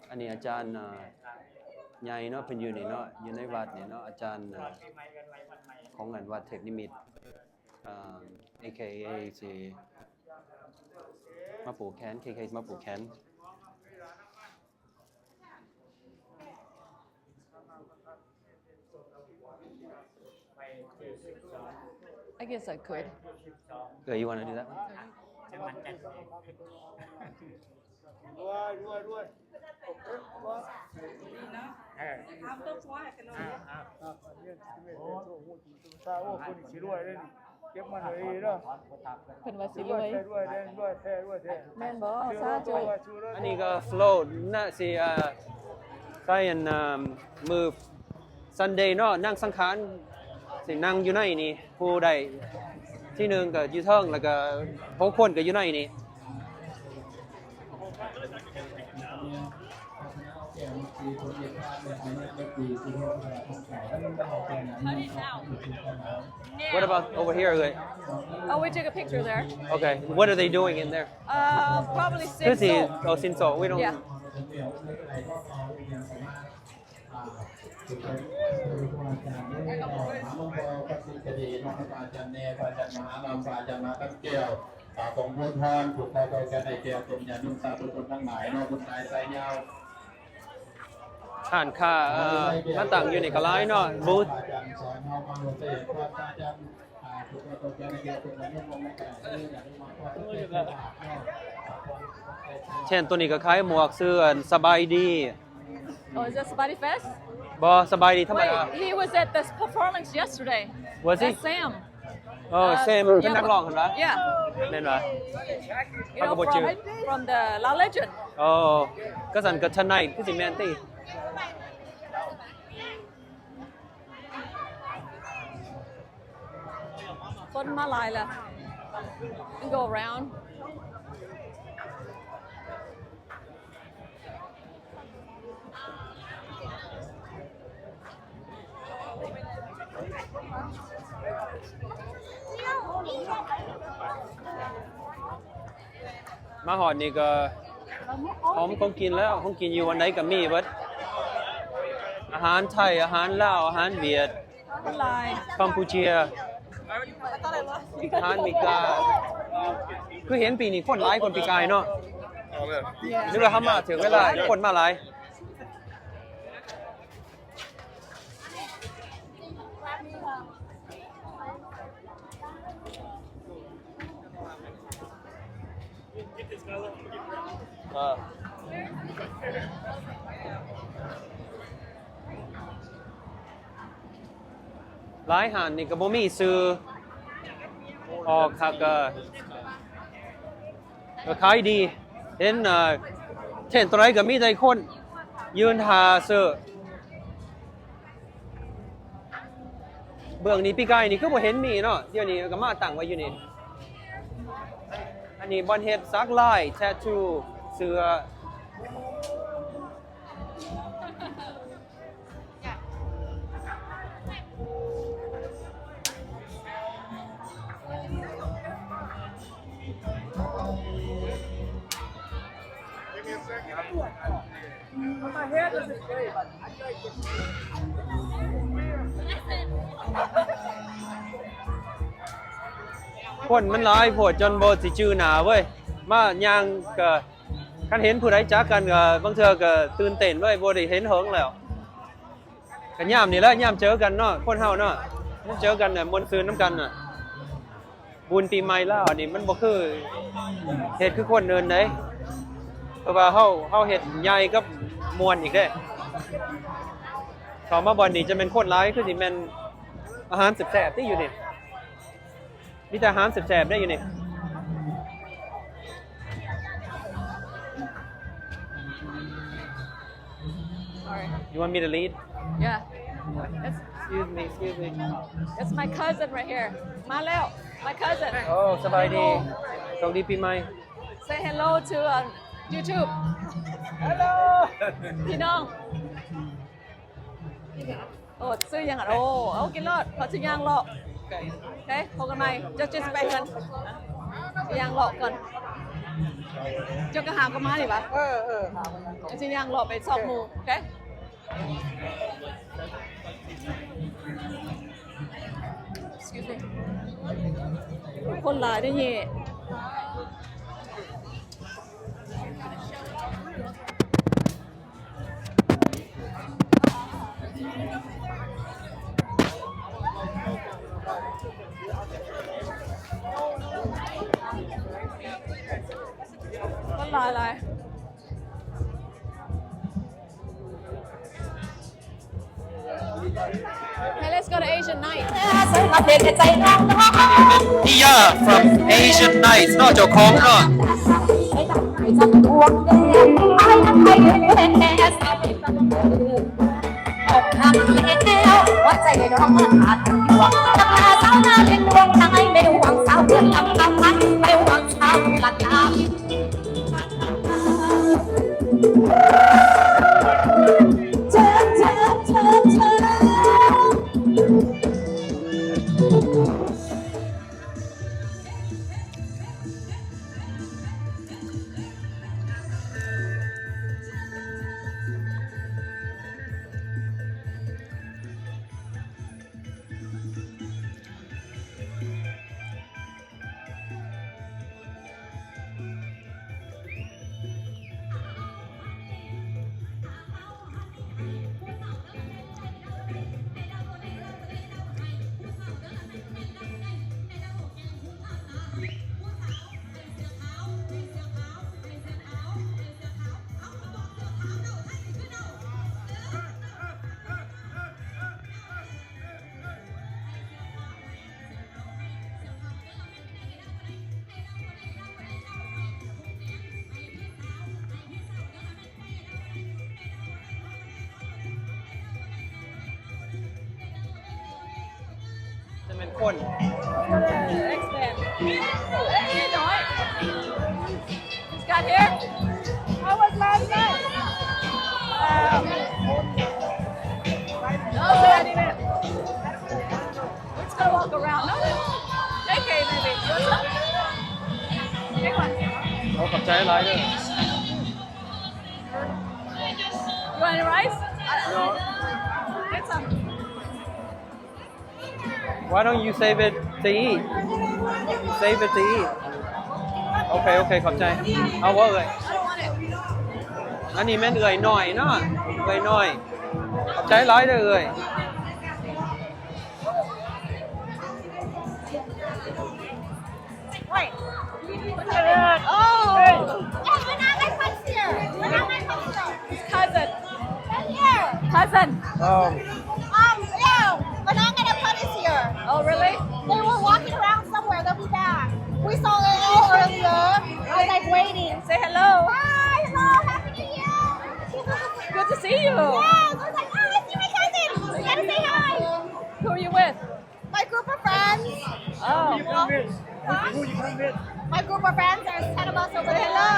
ອັນນີ້ອາຈານ ເອີ ໃຫຍ່ເນາະ ເພິ່ນຢູ່ນີ້ເນາະ ຢູ່ໃນວັດນີ້ເນາະ ອາຈານ ເອີ ຂອງອັນວັດເທບນິມິດ ເອີ ເອເຄເອ ຊິມາຜູກແຂນ ເຄເຄ ຊິມາຜູກແຂນ. I guess I could. ເອີ you wanna do that one? ເອີ ເອົາຕົວພວກກັນເນາະ. ເກັບມັນໄວ້ດີເດີ ເພິ່ນວ່າຊິລວຍ ລວຍແທ້ ລວຍແທ້ ແມ່ນບໍ່? ສາທຸ. ອັນນີ້ກໍໂຟລນະ ຊິ ເອີ ໃສ່ອັນ ມື້ Sunday ເນາະ ນາງສັງຂານ ຊິນັ່ງຢູ່ໃນນີ້ ຜູ້ໄດ້ທີໜຶ່ງກໍຢູ່ເທິງ ແລ້ວກໍຫົກຄົນກໍຢູ່ໃນນີ້. What about over here? Like, Oh, we took a picture there. Okay. What are they doing in there? Uh, probably ຄືຊິ Sinso. Oh, Sinso. We don't Yeah. ຮ້ານຄ້າ ເອີ ມາຕັ້ງຢູ່ນີ້ກໍຫຼາຍເນາະ ບູດ. ເຊັ່ນ ໂຕນີ້ກໍຂາຍໝວກ ຊື່ອັນ ສະບາຍດີ. Oh, is that Sabadi Fest? ບໍ່ ສະບາຍດີທຳມະດາ. Wait, he was at this performance yesterday. Was he? That's Sam. ເອີ Uh, ແຊມ ເປັນ yeah, ນັກຮ້ອງຫັ້ນຫວາ? Yeah. ແມ່ນຫວາ? You know, ເຮົາກໍບໍ່ຈື່. From, from the La Legend. ໂອ້ ກໍຊັ້ນກໍ Tonight ຄືຊິແມ່ນຕິ? ຄົນມາຫຼາຍລະ Go around. ມາຮອດນີ້ກໍ ພ້ອມຂອງກິນແລ້ວ ຂອງກິນຢູ່ບ່ອນໃດກໍມີເບິດ ອາຫານໄທ ອາຫານລາວ ອາຫານຫວຽດ ຄົນຫຼາຍ ກຳປູເຈຍ ອາຫານເມກາ ຄືເຫັນປີນີ້ຄົນຫຼາຍກວ່າປີກາຍເນາະ Yeah. ນຶກວ່າເຮົາມາຖືກເວລາ ຄົນມາຫຼາຍ. ຫຼາຍຮ້ານນີ້ກໍບໍ່ມີຊື່ອອກຄັກ ກໍ ກໍຂາຍດີ ເຫັນ ເອີ ເທຣນໂຕໃດກໍມີແຕ່ຄົນຢືນຖ້າຊື້. ເບື້ອງນີ້ ປີກາຍນີ້ຄືບໍ່ເຫັນມີເນາະ ດຽວນີ້ກໍມາຕັ້ງໄວ້ຢູ່ນີ້. ອັນນີ້ບ່ອນເຮັດສັກລາຍ ແທດທູ ເສື້ອ. ຄົນມັນຫຼາຍໂພດຈົນບໍ່ຊິຈື່ໜ້າເວີຍ ມາຍ່າງກໍ ຄັນເຫັນຜູ້ໃດຈັກກັນກໍບາງເທື່ອກໍຕື່ນເຕັ້ນເວີຍ ບໍ່ໄດ້ເຫັນເຫິງແລ້ວ. ກໍຍາມນີ້ແຫຼະ ຍາມເຈີກັນເນາະ ຄົນເຮົາເນາະ ຍາມເຈີກັນນະ ມ່ວນຊື່ນນຳກັນນະ. ບຸນປີໃໝ່ລາວນີ້ມັນບໍ່ຄືເຮັດຄືຄົນອື່ນເດ້ ເພາະວ່າເຮົາ ເຮົາເຮັດໃຫຍ່ກັບມ່ວນອີກເດ້. ເຂົ້າມາບ່ອນນີ້ຈະແມ່ນຄົນຫຼາຍ ຄືຊິແມ່ນອາຫານແຊບໆຕິຢູ່ນີ້. ມີແຕ່ອາຫານແຊບໆໄດ້ຢູ່ນີ້. Sorry. You want me to lead? Yeah. That's Excuse me, excuse me. That's my cousin right here. ມາແລ້ວ my cousin. ໂອ້ ສະບາຍດີ ສະຫວັດດີປີໃໝ່. Say hello to, um, YouTube. Hello. ພີ່ນ້ອງ. ໂອ້ ຊື່ຫຍັງ? ໂອ້ ເອົາ ກິນໂລດ ເຂົາຊິຍ່າງເລາະ. ໂອເຄ ພົບກັນໃໝ່ ເຈົ້າຈະໄປເຮືອນ ຍ່າງເລາະກ່ອນ ເຈົ້າກໍຫາກັນມານີ້ຫວາ? ເອີ ເອີ ຫາກັນມາ ເຈົ້າຊິຍ່າງເລາະໄປຊອກໝູ່. ໂອເຄ Excuse me. ຄົນຫຼາຍເດ້ນີ້. ຄົນຫຼາຍຫຼາຍ. Hey, let's go to Asian Night. Nia from Asian Nights ເນາະ ເຈົ້າຂອງເນາະ. Just been going. Hey, Joy. Just got here? How was last night? Um, no, sir, I didn't. We're just gonna walk around. No, no. J K, maybe. What's up? Big one. ໂອ້ ຂອບໃຈຫຼາຍເດີ. You want any rice? No. Get some. Why don't you save it to eat? Save it to eat. ໂອເຄ ໂອເຄ ຂອບໃຈ. ເອົາບໍ່ເອື້ອຍ? ອັນນີ້ແມ່ນເອື້ອຍນ້ອຍເນາະ ເອື້ອຍນ້ອຍ. ຂອບໃຈຫຼາຍເດີເອື້ອຍ. Wait. Oh. Cousin. Um, yeah, Manang and Epon is here. Oh, really? They were walking around somewhere. They'll be back. We saw A A earlier. I was, like, waiting. Say hello. Hi, hello, happy New Year. Good to see you. Yes, I was like, "Oh, I see my cousin. We gotta say hi." Who are you with? My group of friends. Oh. Who you come with? Huh? Who you come with? My group of friends, there's ten of us over there. Hello.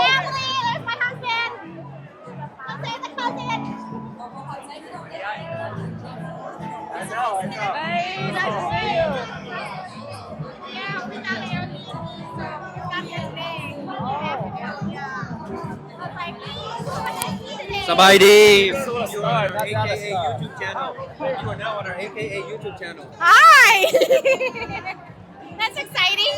Family, there's my husband. Come say the cousin. I know, I know. Hey, nice to see you. Yeah, we got here. So, we got here today. Yeah. I was like, "Hey, what did I see today?" ສະບາຍດີ. You are now on our A K A YouTube channel. You are now on our A K A YouTube channel. Hi! That's exciting.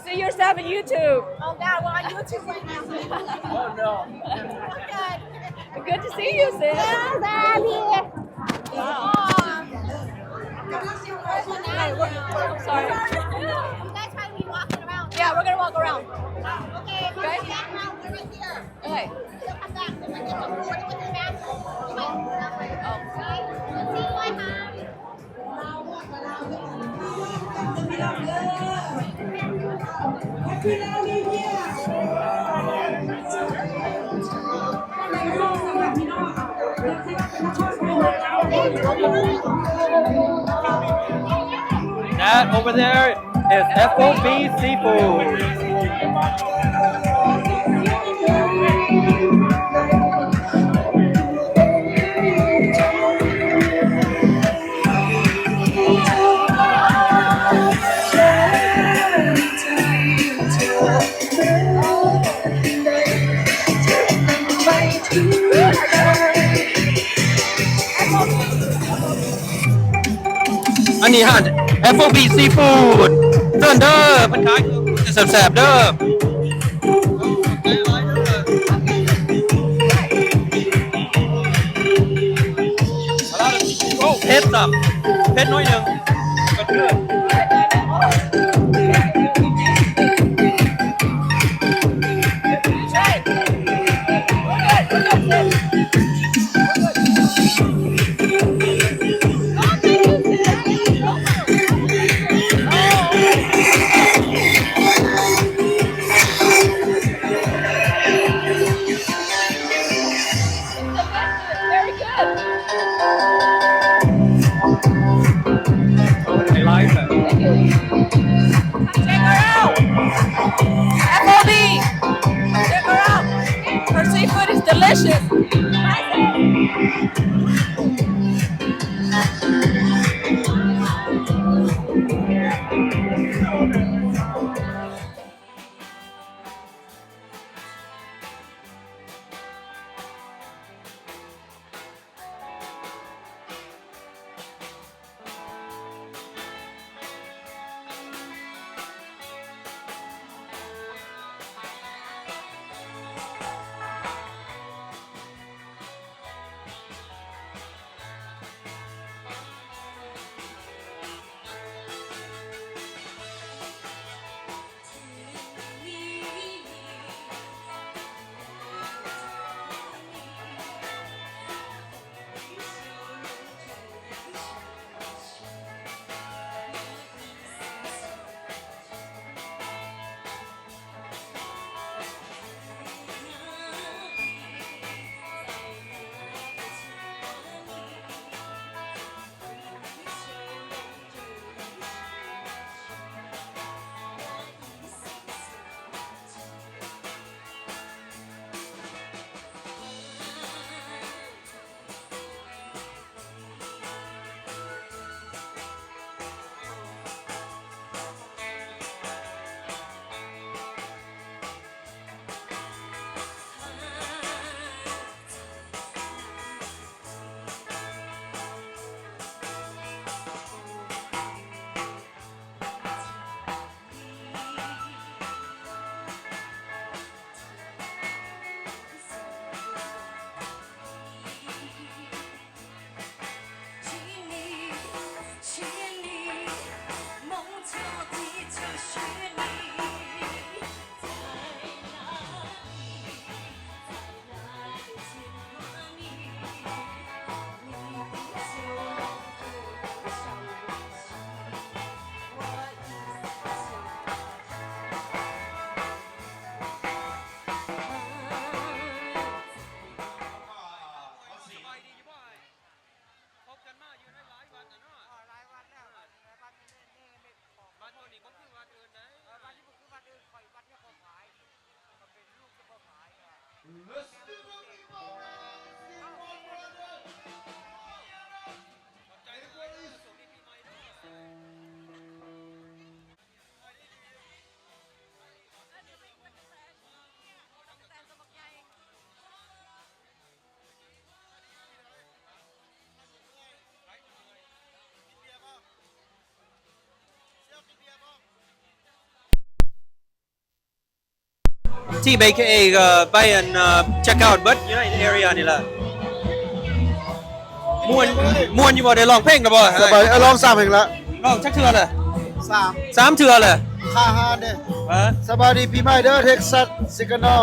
See yourself in YouTube. Oh God, we're on YouTube right now. Oh no. We're good. Good to see you, sis. Yeah, Daddy. Oh. Hey, we're, I'm sorry. You guys probably be walking around. Yeah, we're gonna walk around. Okay, okay. Background, we're right here. Okay. You'll come back. If I get the board with the back, you might. Oh. See? See, like, um, That over there is F O B Seafood.ອັນນີ້ຮ້ານ F O B Seafood ເຊີນເດີ ເພິ່ນຂາຍແຊບໆເດີ. ເຜັດຊ້ຳ ເຜັດໜ້ອຍໜຶ່ງ. T B K A ກໍໄປອັນ ເອີ ເຊັກເອົາເບິດຢູ່ໃນເອເຣຍນີ້ລະ. ມ່ວນ ມ່ວນຢູ່ບໍ່? ໄດ້ຮ້ອງເພງແລ້ວບໍ່? ສະບາຍ ເອີ ຮ້ອງສາມເພງລະ. ຮ້ອງຈັກເທື່ອລະ? ສາມ ສາມເທື່ອລະ. ຄ່າອາຫານເດ້. ຮະ? ສະບາຍດີປີໃໝ່ເດີ ເທັກຊັສ ຊິການອລ.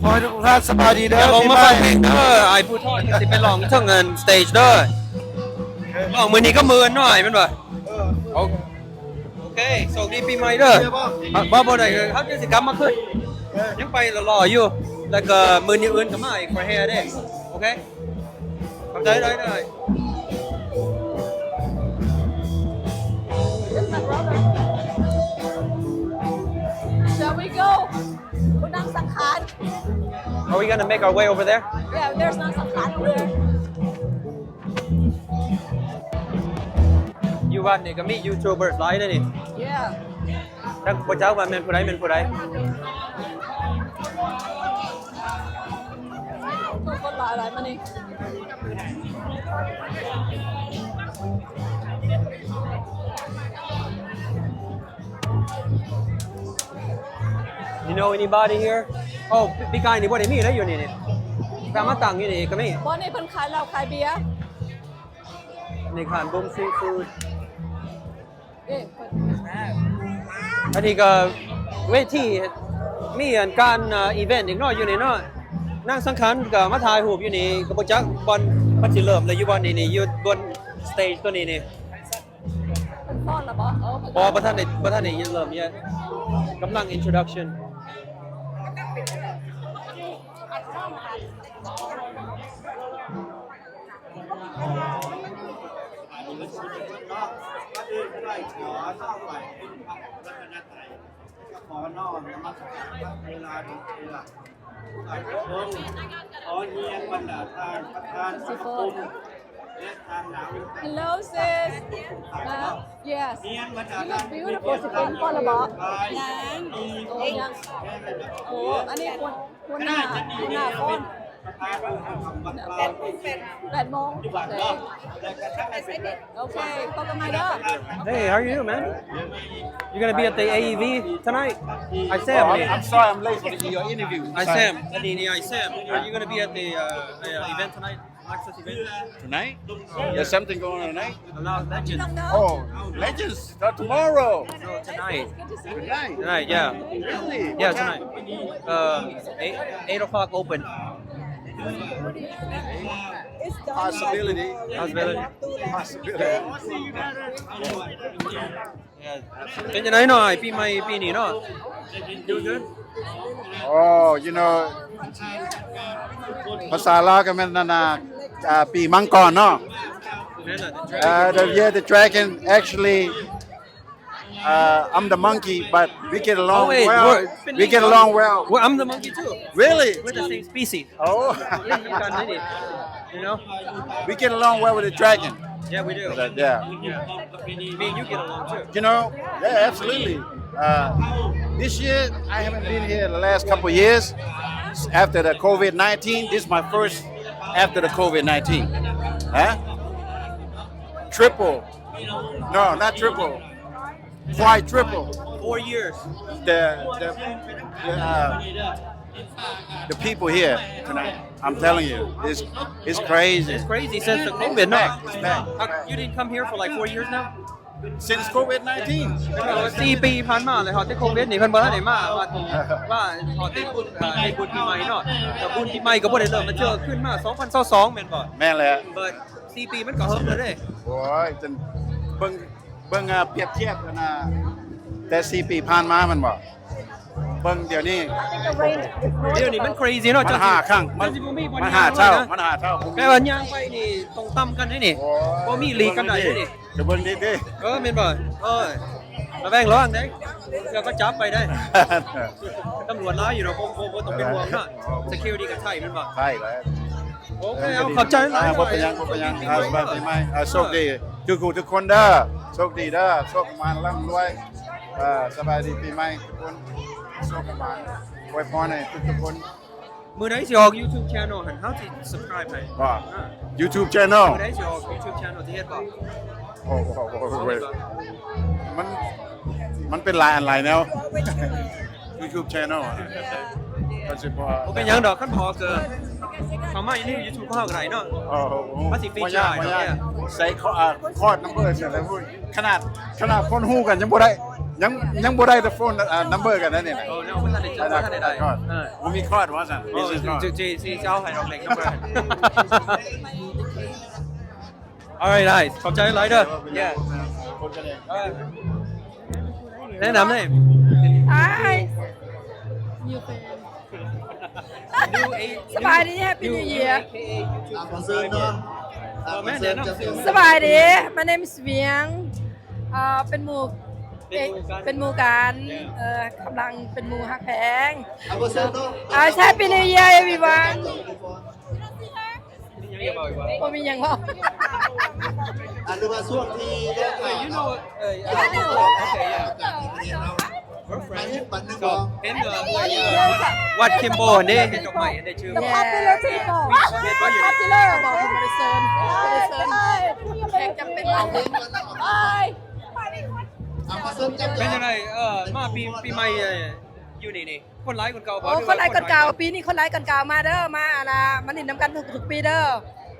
ຂໍໃຫ້ທຸກທ່ານສະບາຍດີເດີ ຢາກອອກມາຟັງເພງເດີ. ອ້າຍພູທອນກໍຊິໄປຮ້ອງເທິງອັນສະເຕຈເດີ. ຮ້ອງມື້ນີ້ກັບມື້ອື່ນເນາະ ອ້າຍແມ່ນບໍ່? ເອີ ໂອ ໂອເຄ ໂຊກດີປີໃໝ່ເດີ. ບໍ່ ບໍ່ໄດ້ ເຮົາຈະຊິກັບມາຄືນ. ຍັງໄປຫຼໍ່ໆຢູ່ ແລ້ວກໍມື້ອື່ນກໍມາອີກ for hair ເດ້. ໂອເຄ ຂອບໃຈຫຼາຍໆ. Shall we go? ຜູ້ນຳສັງຂານ. Are we gonna make our way over there? Yeah, there's ນາງສັງຂານ over there. ຢູ່ບ້ານນີ້ກໍມີຢູທູບເບີຫຼາຍເດ້ນີ້. Yeah. ຈັກບໍ່ຈັກວ່າແມ່ນຜູ້ໃດແມ່ນຜູ້ໃດ. ຄົນຫຼາຍໆມານີ້. You know anybody here? ໂອ້ ປີກາຍນີ້ບໍ່ໄດ້ມີເດ້ຢູ່ນີ້ນີ້. ກາມາຕັ້ງຢູ່ນີ້ກໍມີ. ບໍ່ ນີ້ເພິ່ນຂາຍເຫຼົ້າຂາຍເບຍ. ນີ້ຮ້ານບູມຊີຟູດ. ເອີ ເພິ່ນ ອັນນີ້ກໍເວທີ ມີອັນການ ເອີ ອີເວັນອີກເນາະ ຢູ່ນີ້ເນາະ. ນາງສັງຂານກໍມາຖ່າຍຮູບຢູ່ນີ້ ກໍບໍ່ຈັກບ່ອນເພິ່ນຊິເລີ່ມແລ້ວ ຢູ່ບ່ອນນີ້ນີ້ ຢູ່ບົນສະເຕຈຕົວນີ້ນີ້. ເພິ່ນຟ້ອນແລ້ວບໍ່? ເອີ ເພິ່ນ ບໍ່ ບໍ່ທັນໄດ້ ບໍ່ທັນໄດ້ເລີ່ມ ກຳລັງ introduction. ຂໍນ້ອມນະມັດສະການພະເຖລານຸເຖລະ ທຸກທ່ານທຸກຄົນ. ຂໍຮຽນບັນດາທ່ານປະທານສະມາຄົມ ແລະ ທ່ານນາວິກ. Hello sis. Yes. You look beautiful. ຊິຟ້ອນ ຟ້ອນແລ້ວບໍ່? ຍັງ. ໂອ້ ຍັງ. ໂອ້ ອັນນີ້ຄົນ ຫົວໜ້າ ຫົວໜ້າຟ້ອນ. ແປດໂມງ. ໂອເຄ ໂອເຄ ພົບກັນໃໝ່ເດີ. Hey, how are you, man? You gonna be at the A E V tonight? I Sam. Oh, I'm, I'm sorry, I'm late for the, your interview. I Sam. ອັນນີ້ I Sam. Are you gonna be at the uh, uh, event tonight? Access event? Tonight? There's something going on tonight? A lot of legends. Oh, legends. Not tomorrow. No, tonight. Tonight? Tonight, yeah. Really? Yeah, tonight. Um, eight, eight o'clock open. Possibility. Possibility. Possibility. Yeah. ເປັນຈັ່ງໃດເນາະ ອ້າຍ ປີໃໝ່ປີນີ້ເນາະ? You good? Oh, you know, ພາສາລາວກໍແມ່ນອັນນ່າ ອ່າ ປີມັງກອນເນາະ. ແມ່ນລະ the dragon. Uh, the, yeah, the dragon. Actually, uh, I'm the monkey, but we get along well. We get along well. Well, I'm the monkey too. Really? We're the same species. Oh. ເຫຼັ້ນນຳກັນເດ້ນີ້ you know. We get along well with the dragon. Yeah, we do. But, yeah. Yeah. Me and you get along too. You know, yeah, absolutely. Uh, this year, I haven't been here the last couple of years after the COVID nineteen. This is my first after the COVID nineteen. Huh? Triple. No, not triple. Quite triple. Four years. The, the, the, uh, the people here tonight, I'm telling you, it's, it's crazy. It's crazy since the COVID, no? It's back, it's back. How, you didn't come here for, like, four years now? Since COVID nineteen. ແມ່ນວ່າສີ່ປີຜ່ານມາເລີຍ ຮອດແຕ່ໂຄວິດນີ້ເພິ່ນບໍ່ທັນໄດ້ມາວັດ ວ່າຮອດແຕ່ບຸນ ເອີ ໄດ້ບຸນປີໃໝ່ເນາະ. ແຕ່ບຸນປີໃໝ່ກໍບໍ່ໄດ້ເລີ່ມມາເທື່ອ ຂຶ້ນມາສອງພັນຊາວສອງແມ່ນບໍ່? ແມ່ນແຫຼະ. But ສີ່ປີມັນກໍເຫິງແລ້ວເດ້. ໂອ້ຍ ຈົນເບິ່ງ ເບິ່ງ ອ່າ ປຽບທຽບກັນນະ ແຕ່ສີ່ປີຜ່ານມາແມ່ນບໍ່? ເບິ່ງດຽວນີ້ ດຽວນີ້ມັນ crazy ເນາະ. ມັນຫ້າຄັ້ງ ມັນ ມັນຫ້າເທົ່າ ມັນຫ້າເທົ່າ. ແປວ່າຍ່າງໄປນີ້ຕ້ອງຕ່ຳກັນເດ້ນີ້. ໂອ້ຍ ບໍ່ມີຫຼີກກັນໄດ້ເດ້ນີ້. ຈະເບິ່ງດີໆ. ເອີ ແມ່ນບໍ່? ເອີ ລະແວງລະວັງເດ້ ເທື່ອເຂົາຈັບໄປເດ້. ຕຳຫຼວດຫຼາຍຢູ່ດອກ ບໍ່ ບໍ່ ບໍ່ຕ້ອງເປັນຫ່ວງເນາະ. ເອີ security ກໍໄທແມ່ນບໍ່? ໄທແຫຼະ. ໂອເຄ ເອົາ ຂອບໃຈຫຼາຍ. ອ່າ ບໍ່ເປັນຫຍັງ ບໍ່ເປັນຫຍັງ. ອ່າ ສະບາຍປີໃໝ່. ອ່າ ໂຊກດີທຸກໆຄົນເດີ ໂຊກດີເດີ ໂຊກໝານລ່ຳລວຍ. ອ່າ ສະບາຍດີປີໃໝ່ທຸກຄົນ ໂຊກໝານ ອວຍພອນໃຫ້ທຸກໆຄົນ. ມື້ໃດຊິອອກ YouTube channel ຫັ້ນ ເຮົາຊິ subscribe ໃຫ້. ວ່າ ອ່າ YouTube channel ມື້ໃດຊິອອກ YouTube channel ຊິເຮັດບໍ່? ໂອ້ໂຫ ມັນ ມັນເປັນຫຼາຍອັນຫຼາຍແນວ. YouTube channel ອ່ະ ກໍຊິບໍ່ ບໍ່ເປັນຫຍັງດອກ ຄັນບໍ່ອອກກໍເຂົ້າມາຢູ່ໃນ YouTube ຂອງເຮົາກໍໄດ້ເນາະ. ເອີ ມັນຊິ feature ໃຫ້ດອກ. ໃສ່ card number ຊັ້ນແຫຼະ ຂະໜາດ ຂະໜາດຄົນຮູ້ກັນຍັງບໍ່ໄດ້ ຍັງ ຍັງບໍ່ໄດ້ແຕ່ phone number ກັນນັ້ນນີ້ນະ. ໂອ້ ຍັງບໍ່ທັນໄດ້ ບໍ່ທັນໄດ້ ເອີ ບໍ່ມີ card ວ່າຊັ້ນ. ເອີ ຊິ ຊິ ຊິເອົາໃຫ້ດອກ ເລກ number. Alright guys ຂອບໃຈຫຼາຍເດີ. Yeah ແນະນຳເລີຍ. Hi ສະບາຍດີ Happy New Year. ສະບາຍດີ My name is Vieng. ເປັນໝູ່ ເປັນໝູ່ກັນ ເອີ ກຳລັງເປັນໝູ່ຮັກແພງ. Happy New Year everyone. ບໍ່ມີຫຍັງເວົ້າ. ອັນ ຫຼືວ່າຊ່ວງທີ່ ເອີ you know ເອີ okay yeah. ເຫັນ ເອີ ວັດຄິມໂບເດ້ ເຫັນດອກໄມ້ ເຫັນໄດ້ຊື່ The popular people popular ບອກ Madison Madison ແຂກຈຳເປັນ ເປັນຈັ່ງໃດ ເອີ ມາປີ ປີໃໝ່ ເອີ ຢູ່ນີ້ນີ້ ຄົນຫຼາຍຄົນເກົ່າບໍ່? ໂອ້ ຄົນຫຼາຍຄົນເກົ່າ ປີນີ້ຄົນຫຼາຍຄົນເກົ່າ ມາເດີ ມາ ອັນນ່າ ມາຫຼິ້ນນຳກັນທຸກໆປີເດີ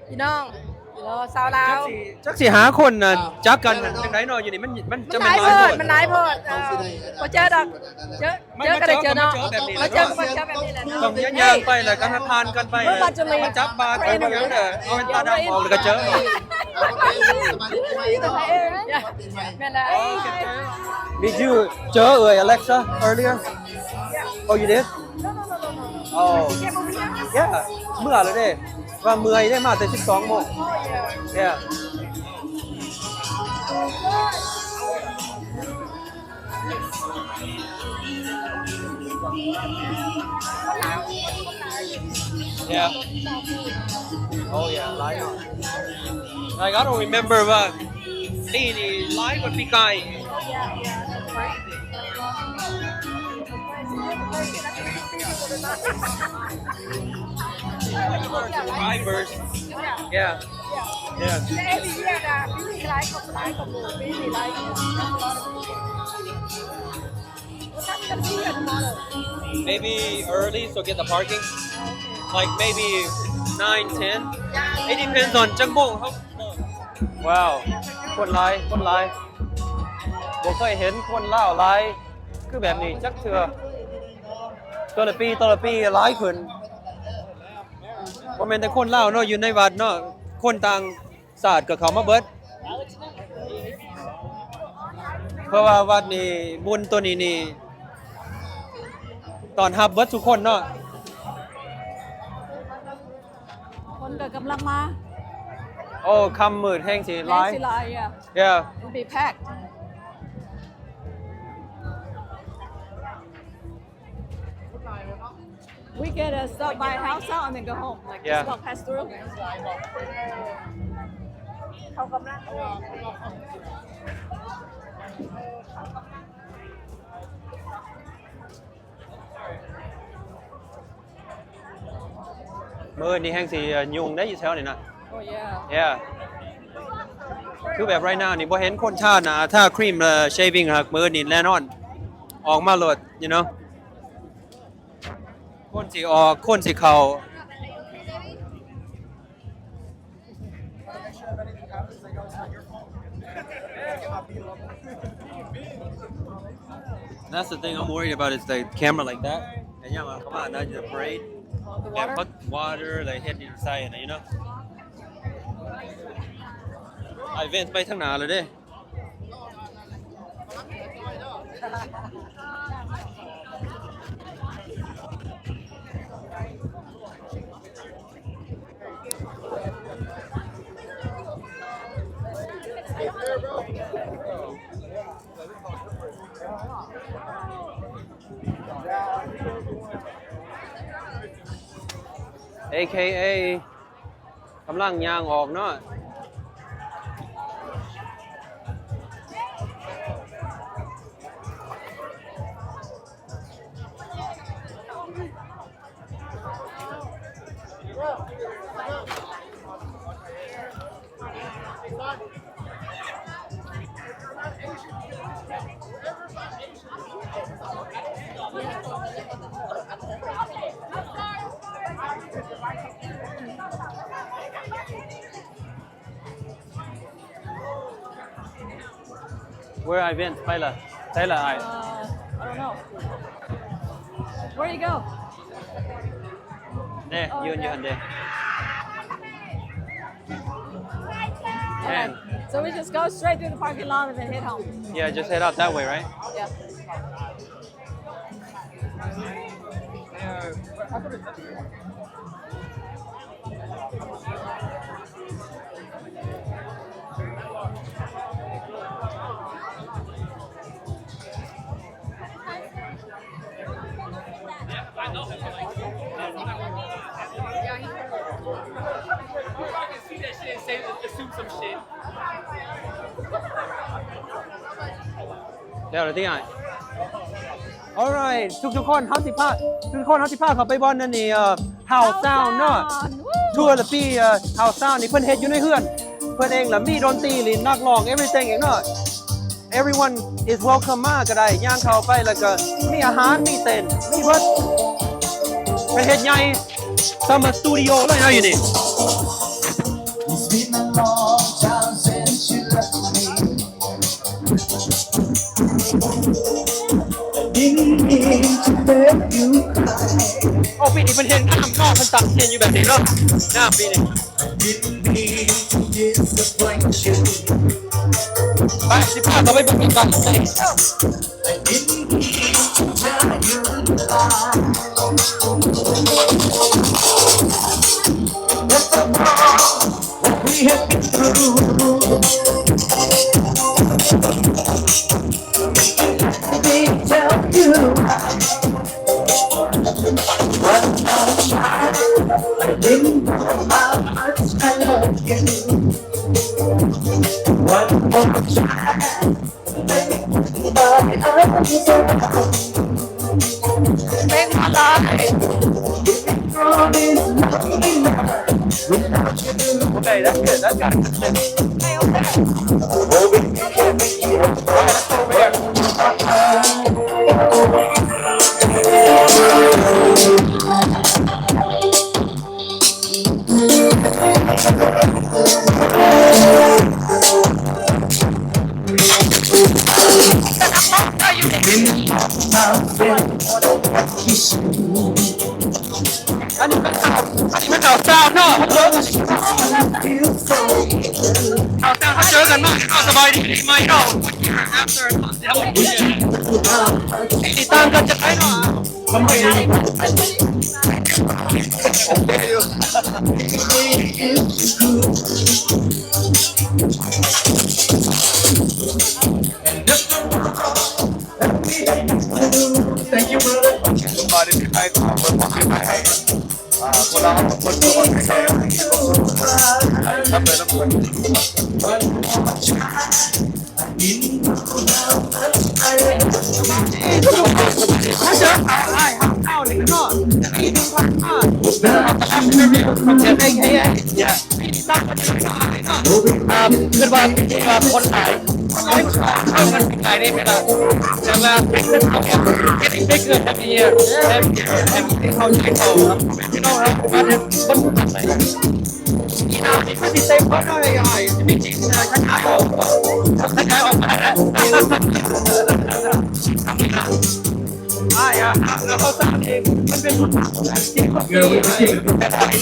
ພີ່ນ້ອງ ເອີ ຊາວລາວ. ຈັກຊິ ຈັກຊິຫາຄົນ ອ່າ ຈັກກັນຈັ່ງໃດເນາະ ຢູ່ນີ້ມັນ ມັນຈະແມ່ນຫຼາຍໂພດ ມັນຫຼາຍໂພດ ເອີ ບໍ່ເຈີດອກ ເຈີ ເຈີກໍໄດ້ເຈີເນາະ ມາເຈີ ມາເຈີແບບນີ້ແຫຼະ ຕ້ອງຍ່າງໆໄປ ແລ້ວກໍຜ່ານກັນໄປ ມາຈັບບາກັນຫຍັງເດີ ເອົາແວ່ນຕາດຳອອກ ແລ້ວກໍເຈີ. ແມ່ນແລ້ວ. Did you ເຈີເອື້ອຍ Alexa earlier? Oh you did? Oh yeah ເມື່ອແລ້ວເດ້ ວ່າເມື່ອຍເດ້ ມາແຕ່ສິບສອງໂມງ. Yeah. Yeah. Oh yeah ຫຼາຍເນາະ. Like I don't remember ວ່າປີນີ້ຫຼາຍກວ່າປີກາຍ. Subscribers. Yeah. Yeah. Maybe early so get the parking. Like maybe nine, ten. It depends on ຈັກໂມງເຮົາ. Wow ຄົນຫຼາຍ ຄົນຫຼາຍ ບໍ່ເຄີຍເຫັນຄົນລາວຫຼາຍຄືແບບນີ້ຈັກເທື່ອ. ແຕ່ລະປີ ແຕ່ລະປີຫຼາຍຂຶ້ນ ບໍ່ແມ່ນແຕ່ຄົນລາວເນາະ ຢູ່ໃນວັດເນາະ ຄົນຕ່າງຊາດກໍເຂົ້າມາເບິດ ເພາະວ່າວັດນີ້ ບຸນໂຕນີ້ນີ້ ຕ້ອນຮັບເບິດທຸກຄົນເນາະ. ຄົນກໍກຳລັງມາ. ໂອ້ ຄ່ຳມືດແຮງຊິຫຼາຍ ແຮງຊິຫຼາຍ yeah. Yeah. It'll be packed. We get a stop by house out and then go home. Like, yeah, just walk past through. ເຂົາກຳລັງ ມື້ນີ້ແຮງຊິ ເອີ ຫຍຸ້ງໄດ໋ຢູ່ແຖວນີ້ນະ. Oh yeah. Yeah. ຄືແບບ right now ນີ້ບໍ່ເຫັນຄົນທາໜ້າ ທາຄຣີມ ເອີ shaving ຫາກມື້ນີ້ແນ່ນອນ ອອກມາໂລດ you know. ຄົນຊິອອກ ຄົນຊິເຂົ້າ. That's the thing I'm worried about is the camera like that. ໄອ້ຫຍັງວ່າເຂົາມານະ the parade ແບບເຂົາ water ແລ້ວເຮັດນີ້ໃສ່ນະ you know. ໄອ້ Vance ໄປທາງໜ້າແລ້ວເດ້. AKA ກຳລັງຍ່າງອອກເນາະ. Where I went? ໄປລະ ໃສລະອ້າຍ? Uh, I don't know. Where you go? ເດ້ ຢືນຢູ່ຫັ້ນເດ້. And so we just go straight through the parking lot and then head home. Yeah, just head out that way, right? Yeah. ແລ້ວລະຕິອ້າຍ? Alright ທຸກໆຄົນ ເຮົາຊິພາ ທຸກໆຄົນ ເຮົາຊິພາເຂົ້າໄປບ່ອນນັ້ນນີ້ ເອີ House Sound ເນາະ. House Sound ອ່າ Tour ລະປີ ເອີ House Sound ນີ້ເພິ່ນເຮັດຢູ່ໃນເຮືອນເພິ່ນເອງ ລະມີດົນຕີຫຼິ້ນ ນັກຮ້ອງ everything ເອງເນາະ. Everyone is welcome ມາກໍໄດ້ ຍ່າງເຂົ້າໄປ ລະກະມີອາຫານ ມີເຕັ້ນ ມີເບິດ. ເພິ່ນເຮັດໃຫຍ່ Summer Studio ເລີຍເນາະຢູ່ນີ້. It's been a long time since you left me. Didn't mean to make you cry. ໂອ້ ປີນີ້ເພິ່ນເຮັດງາມເນາະ ເພິ່ນຕັດສິນຢູ່ແບບນີ້ເນາະ ງາມປີນີ້. I didn't mean to disappoint you. ໄປ ຊິພາເຂົາໄປເບິ່ງກັນເລີຍ. I didn't mean to tell you the lie. That's the part that we have been through. Let me tell you one more time. I didn't know how much I love you. One more time. ເປັນອະໄລ? ອັນນີ້ມັນເຂົ້າ ອັນນີ້ມັນເຂົ້າຊາວເນາະ ເຂົ້າຊາວ ເຮົາເຈີກັນໃໝ່ເນາະ ສະບາຍດີປີໃໝ່ເນາະ ຕິດຕາມກັນຈັກໄດ້ເນາະ. ເອີ ຄິດວ່າ ຄິດວ່າຄົນຫຼາຍ ເຂົ້າມາຫຼາຍເດ້ ແມ່ນລະ ແຕ່ວ່າເປັນເລື່ອງຂອງ ເປັນເລື່ອງຂອງ ເອີ ເຂົ້າໃຈເຂົາເນາະ ພີ່ນ້ອງເຮົາ ຄົນ ອີ່ໜ້ານີ້ຄືຊິເຕັມເບິດເລີຍ ອ້າຍ ມີຈິງເລີຍ ຂະຫຍາຍອອກ ຂະຫຍາຍອອກມາແລ້ວ ອ້າຍ ອ່າ ແລ້ວເຮົາສ້າງເອງ ມັນເປັນ ເປັນ ເປັນ ເປັນ ເປັນ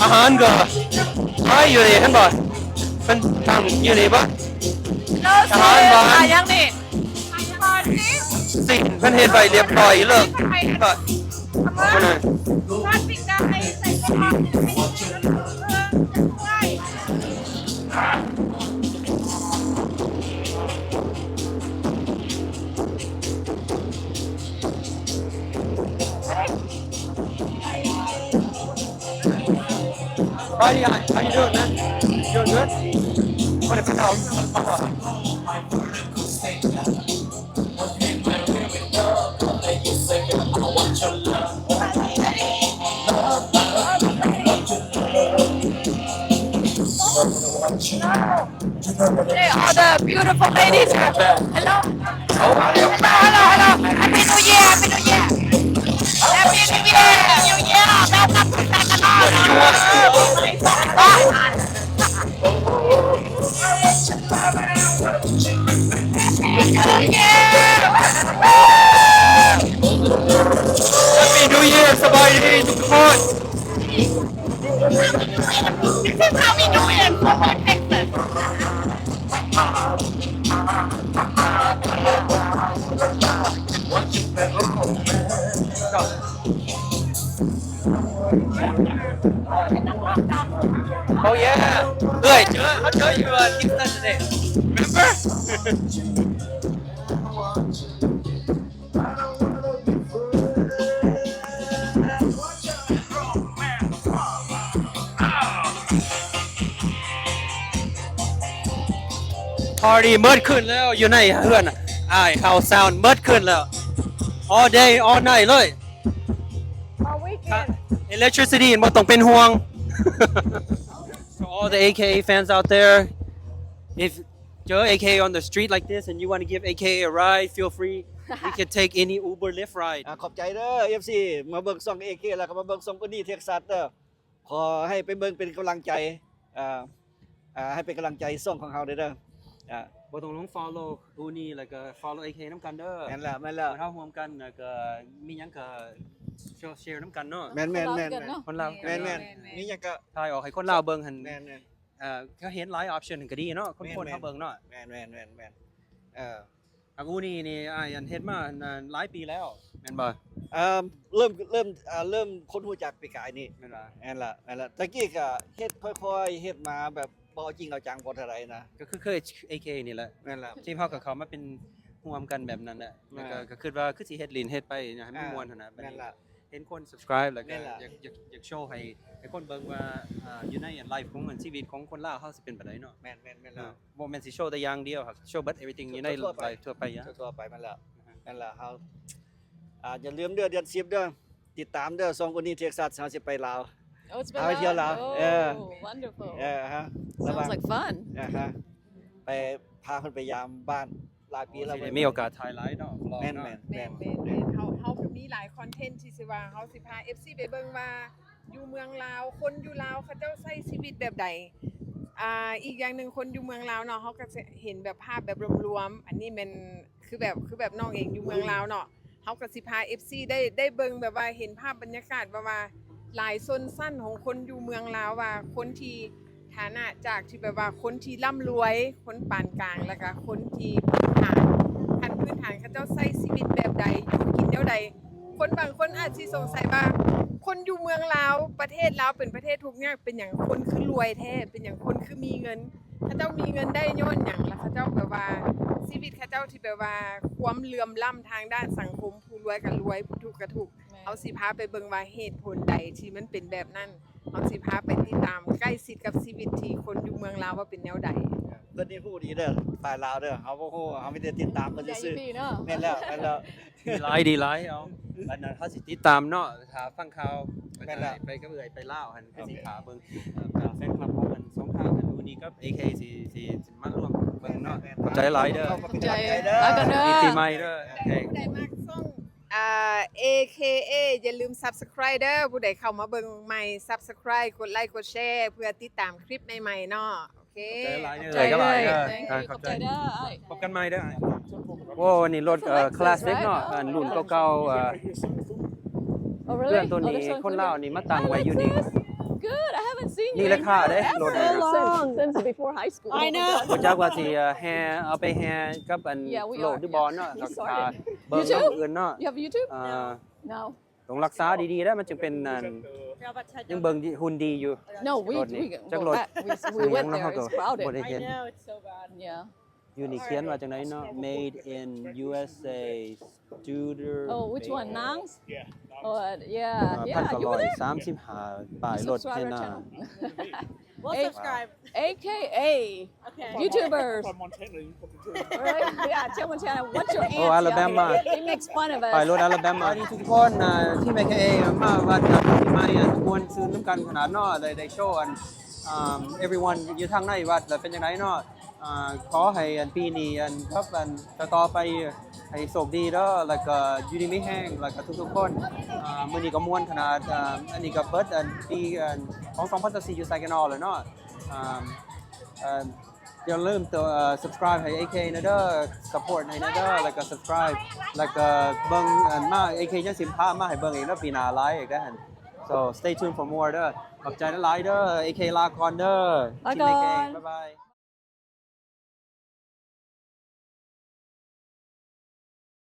ອາຫານກໍຂາຍຢູ່ນີ້ ເຫັນບໍ່? ເພິ່ນຕັ້ງຢູ່ນີ້ບໍ່? ອາຫານຫວານ ຂາຍຫຍັງນີ້? ຊີ້ນ ເພິ່ນເຮັດໄວ້ລຽບຮ້ອຍຢູ່ເລີຍ ເຫັນບໍ່? Hi, how you doing, man? Doing good? Hey, all the beautiful ladies. Hello. Hello, hello, hello. Happy New Year, Happy New Year. Happy New Year, New Year. Welcome to Santa Claus. Happy New Year ສະບາຍດີທຸກຄົນ. This is how we do it in Fort Worth, Texas. ໂອ້ yeah. ເອີຍ ເຈີ ເຮົາເຈີຢູ່ Kingston today. Remember? Party ເໝິດຂຶ້ນແລ້ວ ຢູ່ໃນເຮືອນອ້າຍເຮົາ Sound ເໝິດຂຶ້ນແລ້ວ all day all night ເລີຍ. All weekend. Electricity ບໍ່ຕ້ອງເປັນຫ່ວງ. So all the A K A fans out there, if ເຈີ A K A on the street like this and you wanna give A K A a ride, feel free. We can take any Uber, Lyft ride. ອາ ຂອບໃຈເດີ ເອັຟຊີ ມາເບິ່ງຊ່ອງ ເອ ເຄ ແລ້ວກໍມາເບິ່ງຊ່ອງ Uni Texas ເດີ. ຂໍໃຫ້ໄປເບິ່ງເປັນກຳລັງໃຈ ເອີ ເອີ ໃຫ້ເປັນກຳລັງໃຈຊ່ອງຂອງເຮົາເດີ ເອີ. ບໍ່ຕ້ອງລົງ follow Uni ແລ້ວກໍ follow A K A ນຳກັນເດີ. ແມ່ນແລ້ວ ແມ່ນແລ້ວ ເຮົາຮ່ວມກັນ ແລ້ວກໍມີຫຍັງກໍ share ນຳກັນເນາະ. ແມ່ນໆໆ ຄົນລາວນຳກັນເນາະ ແມ່ນໆ ມີຫຍັງກໍຖ່າຍອອກໃຫ້ຄົນລາວເບິ່ງຫັ້ນ. ແມ່ນໆ ເອີ ເຂົາເຫັນຫຼາຍ option ກໍດີເນາະ ຄົນໆ ເຮົາເບິ່ງເນາະ. ແມ່ນໆໆໆ ເອີ. ອາ ອູນີ້ນີ້ ອ້າຍ ອັນ ເຮັດມາ ອັນ ຫຼາຍປີແລ້ວ ແມ່ນບໍ່? ເອີ ເລີ່ມ ເລີ່ມ ເອີ ເລີ່ມຄົນຮູ້ຈັກປີກາຍນີ້ ແມ່ນບໍ່? ແມ່ນລະ ແມ່ນລະ. ແຕ່ກີ້ກໍເຮັດຄ່ອຍໆ ເຮັດມາແບບບໍ່ເອົາຈິງເອົາຈັງບໍ່ເທົ່າໃດນະ ກໍຄືເຄີຍ ເອ ເຄ ນີ້ແຫຼະ. ແມ່ນລະ ທີມເຮົາກໍເຂົ້າມາເປັນຮ່ວມກັນແບບນັ້ນແຫຼະ. ແມ່ນລະ ແລ້ວກໍ ກໍຄິດວ່າຄືຊິເຮັດຫຼິ້ນເຮັດໄປໃຫ້ມັນ ອ່າ ມ່ວນຫັ້ນນະ. ແມ່ນລະ ເຫັນຄົນ subscribe ແລ້ວກໍ ແມ່ນລະ ຢາກ ຢາກ ຢາກໂຊໃຫ້ ໃຫ້ຄົນເບິ່ງວ່າ ເອີ ຢູ່ໃນ life ຂອງມັນ ຊີວິດຂອງຄົນລາວເຮົາຊິເປັນແບບໃດເນາະ. ແມ່ນໆໆ ເນາະ ບໍ່ແມ່ນຊິໂຊແຕ່ຢ່າງດຽວ ໂຊເບິດ everything ຢູ່ໃນ life ທົ່ວໄປ ທົ່ວໄປ ອາ ທົ່ວໆໄປ. ແມ່ນແລ້ວ ແມ່ນແລ້ວ. ເຮົາ ອ່າ ຢ່າລືມເດີ ເດືອນສິບເດີ ຕິດຕາມເດີ ຊ່ອງ Uni Texas ເຮົາຊິໄປລາວ. ໂອ້ ຊິໄປ ພາໄປທ່ຽວລາວ ລາວ. ເອີ ໂອ້ wonderful. ເອີ ຮະ sounds like fun. ອາ ຮະ ໄປ ພາເພິ່ນໄປຢາມບ້ານ ຫຼາຍປີແລ້ວ ໂອ້ ຊິໄດ້ມີໂອກາດຖ່າຍຫຼາຍເນາະ. ແມ່ນໆ ແມ່ນໆ ເຮົາ ເຮົາກໍມີຫຼາຍຄອນເທັນທີ່ຊິວ່າ ເຮົາຊິພາ ເອັຟຊີ ໄປເບິ່ງວ່າ ຢູ່ເມືອງລາວ ຄົນຢູ່ລາວເຂົາເຈົ້າໃຊ້ຊີວິດແບບໃດ. ອ່າ ອີກຢ່າງໜຶ່ງ ຄົນຢູ່ເມືອງລາວເນາະ ເຮົາກໍຈະເຫັນແບບພາບແບບລວມໆ ອັນນີ້ແມ່ນຄືແບບ ຄືແບບນ້ອງເອງຢູ່ເມືອງລາວເນາະ ເຮົາກໍຊິພາ ເອັຟຊີ ໄດ້ ໄດ້ເບິ່ງແບບວ່າເຫັນພາບບັນຍາກາດແບບວ່າຫຼາຍຊົນຊັ້ນຂອງຄົນຢູ່ເມືອງລາວ ວ່າຄົນທີ່ ຖານະຈາກທີ່ແບບວ່າຄົນທີ່ລ່ຳລວຍ ຄົນປານກາງ ແລ້ວກະຄົນທີ່ພື້ນຖານ ຂັ້ນພື້ນຖານເຂົາເຈົ້າໃຊ້ຊີວິດແບບໃດ ຢູ່ກິນແນວໃດ. ຄົນບາງຄົນອາດຊິສົງໄສວ່າ ຄົນຢູ່ເມືອງລາວ ປະເທດລາວເປັນປະເທດທຸກຍາກ ເປັນຫຍັງຄົນຄືລວຍແທ້ ເປັນຫຍັງຄົນຄືມີເງິນ ເຂົາເຈົ້າມີເງິນໄດ້ຍ້ອນຫຍັງ ແລ້ວເຂົາເຈົ້າແບບວ່າ ຊີວິດເຂົາເຈົ້າທີ່ແບບວ່າ ຄວາມເຫຼື່ອມລ້ຳທາງດ້ານສັງຄົມ ຜູ້ລວຍກະລວຍ ຜູ້ທຸກກະທຸກ. ແມ່ນ ເຮົາຊິພາໄປເບິ່ງວ່າເຫດຜົນໃດທີ່ມັນເປັນແບບນັ້ນ. ເຮົາຊິພາໄປຕິດຕາມໃກ້ຊິດກັບຊີວິດທີ່ຄົນຢູ່ເມືອງລາວວ່າເປັນແນວໃດ. ເພິ່ນນີ້ຮູ້ດີເດີ ຝ່າຍລາວເດີ ເຮົາບໍ່ຮູ້ ເຮົາມີແຕ່ຕິດຕາມເພິ່ນຊື່ໆ. ເນາະ ແມ່ນແລ້ວ ແມ່ນແລ້ວ ດີຫຼາຍ ດີຫຼາຍ. ເອົາ ອັນນັ້ນເຮົາຊິຕິດຕາມເນາະ ຖ້າຟັງຂ່າວ ແມ່ນແລ້ວ ໄປກັບເອື້ອຍໄປລາວຫັ້ນ ກໍຊິຖ້າເບິ່ງ ເອີ ແຟນຄລັບຂອງອັນ ສອງຂ້າງອັນ Uni ກັບ ເອ ເຄ ຊິ ຊິ ຊິມາລວມເບິ່ງເນາະ. ແມ່ນໆ ຂອບໃຈຫຼາຍເດີ ຂອບໃຈຫຼາຍເດີ ລາກັນເດີ ດີປີໃໝ່ເດີ. ໂອເຄ ຜູ້ໃດມັກຊ່ອງ ອ່າ ເອ ເຄ ເອ ຢ່າລືມ subscribe ເດີ ຜູ້ໃດເຂົ້າມາເບິ່ງໃໝ່ subscribe ກົດໄລກົດແຊ ເພື່ອຕິດຕາມຄລິບໃໝ່ໆເນາະ. ໂອເຄ ຂອບໃຈຫຼາຍເດີ ຂອບໃຈຫຼາຍເດີ ຂອບໃຈເດີ ຂອບໃຈເດີ ອ້າຍ ພົບກັນໃໝ່ເດີ ອ້າຍ. ໂອ້ ອັນນີ້ລົດ ເອີ classic ເນາະ ອັນລຸ້ນເກົ່າໆ ເອີ ເຮືອນໂຕນີ້ ຄົນລາວນີ້ມາຕັ້ງໄວ້ຢູ່ນີ້. Good, I haven't seen you ນີ້ແຫຼະຄ່າເດ້ ລົດນີ້ນະ since, since before high school. I know. ບໍ່ຈັກວ່າຊິ ເອີ ແຫ່ ເອົາໄປແຫ່ກັບອັນໂລກຫຼືບໍ່ເນາະ ຖ້າເບິ່ງນຳອື່ນເນາະ. You have YouTube? No. ຕ້ອງຮັກສາດີໆ ແລ້ວມັນຈຶ່ງເປັນອັນ ຍັງເບິ່ງດີ ຮຸ່ນດີຢູ່. No, we, ລົດນີ້ we, ຈັກລົດ we, we went there. It's crowded. ບໍ່ໄດ້ເຫັນ. I know, it's so bad. Yeah. ຢູ່ນີ້ຂຽນວ່າຈັ່ງໃດເນາະ Made in ຢູ ເອສ ເອ Studer. Oh, which one? Nang's? Yeah. Oh, yeah. ອ່າ yeah, ພັນເກົ້າຮ້ອຍສາມສິບຫ້າ ປາຍລົດແຮນາ. We'll Hey. subscribe. A K A Okay. YouTubers. From Montana, you fucking too. Right? Yeah, tell Montana, what's your aunt? Oh, Alabama. He makes fun of us. ໄປລົດອາລາແບມາ ສະບາຍດີທຸກໆຄົນ ທີມ ເອ ເຄ ເອ ມາວັດກັບທີ່ໃໝ່ ມ່ວນຊື່ນນຳກັນຂະໜາດເນາະ ໄດ້ໄດ້ໂຊອັນ everyone ຢູ່ທາງໃນວັດ ແລ້ວເປັນຈັ່ງໃດເນາະ ຂໍໃຫ້ອັນປີນີ້ອັນກັບອັນຕໍ່ໆໄປໃຫ້ໂຊກດີເດີ ແລ້ວກໍຢູ່ດີມີແຮງ ແລ້ວກໍທຸກໆຄົນ ມື້ນີ້ກໍມ່ວນຂະໜາດ ອັນນີ້ກໍເບິດອັນປີອັນຂອງສອງພັນຊາວສີ່ຢູ່ Saginaw ເລີຍເນາະ ຢ່າລືມ subscribe ໃຫ້ ເອ ເຄ ແດ່ເດີ support ໃຫ້ແດ່ເດີ ແລ້ວກໍ subscribe ແລ້ວກໍເບິ່ງອັນມາ ເອ ເຄ ຍັງຊິພາມາໃຫ້ເບິ່ງອີກເດີ ປີໜ້າຫຼາຍອີກເດີ so stay tuned for more ເດີ ຂອບໃຈຫຼາຍໆເດີ ເອ ເຄ ລາກ່ອນເດີ ລາກ່ອນ ທີມ ເອ ເຄ ບາຍບາຍ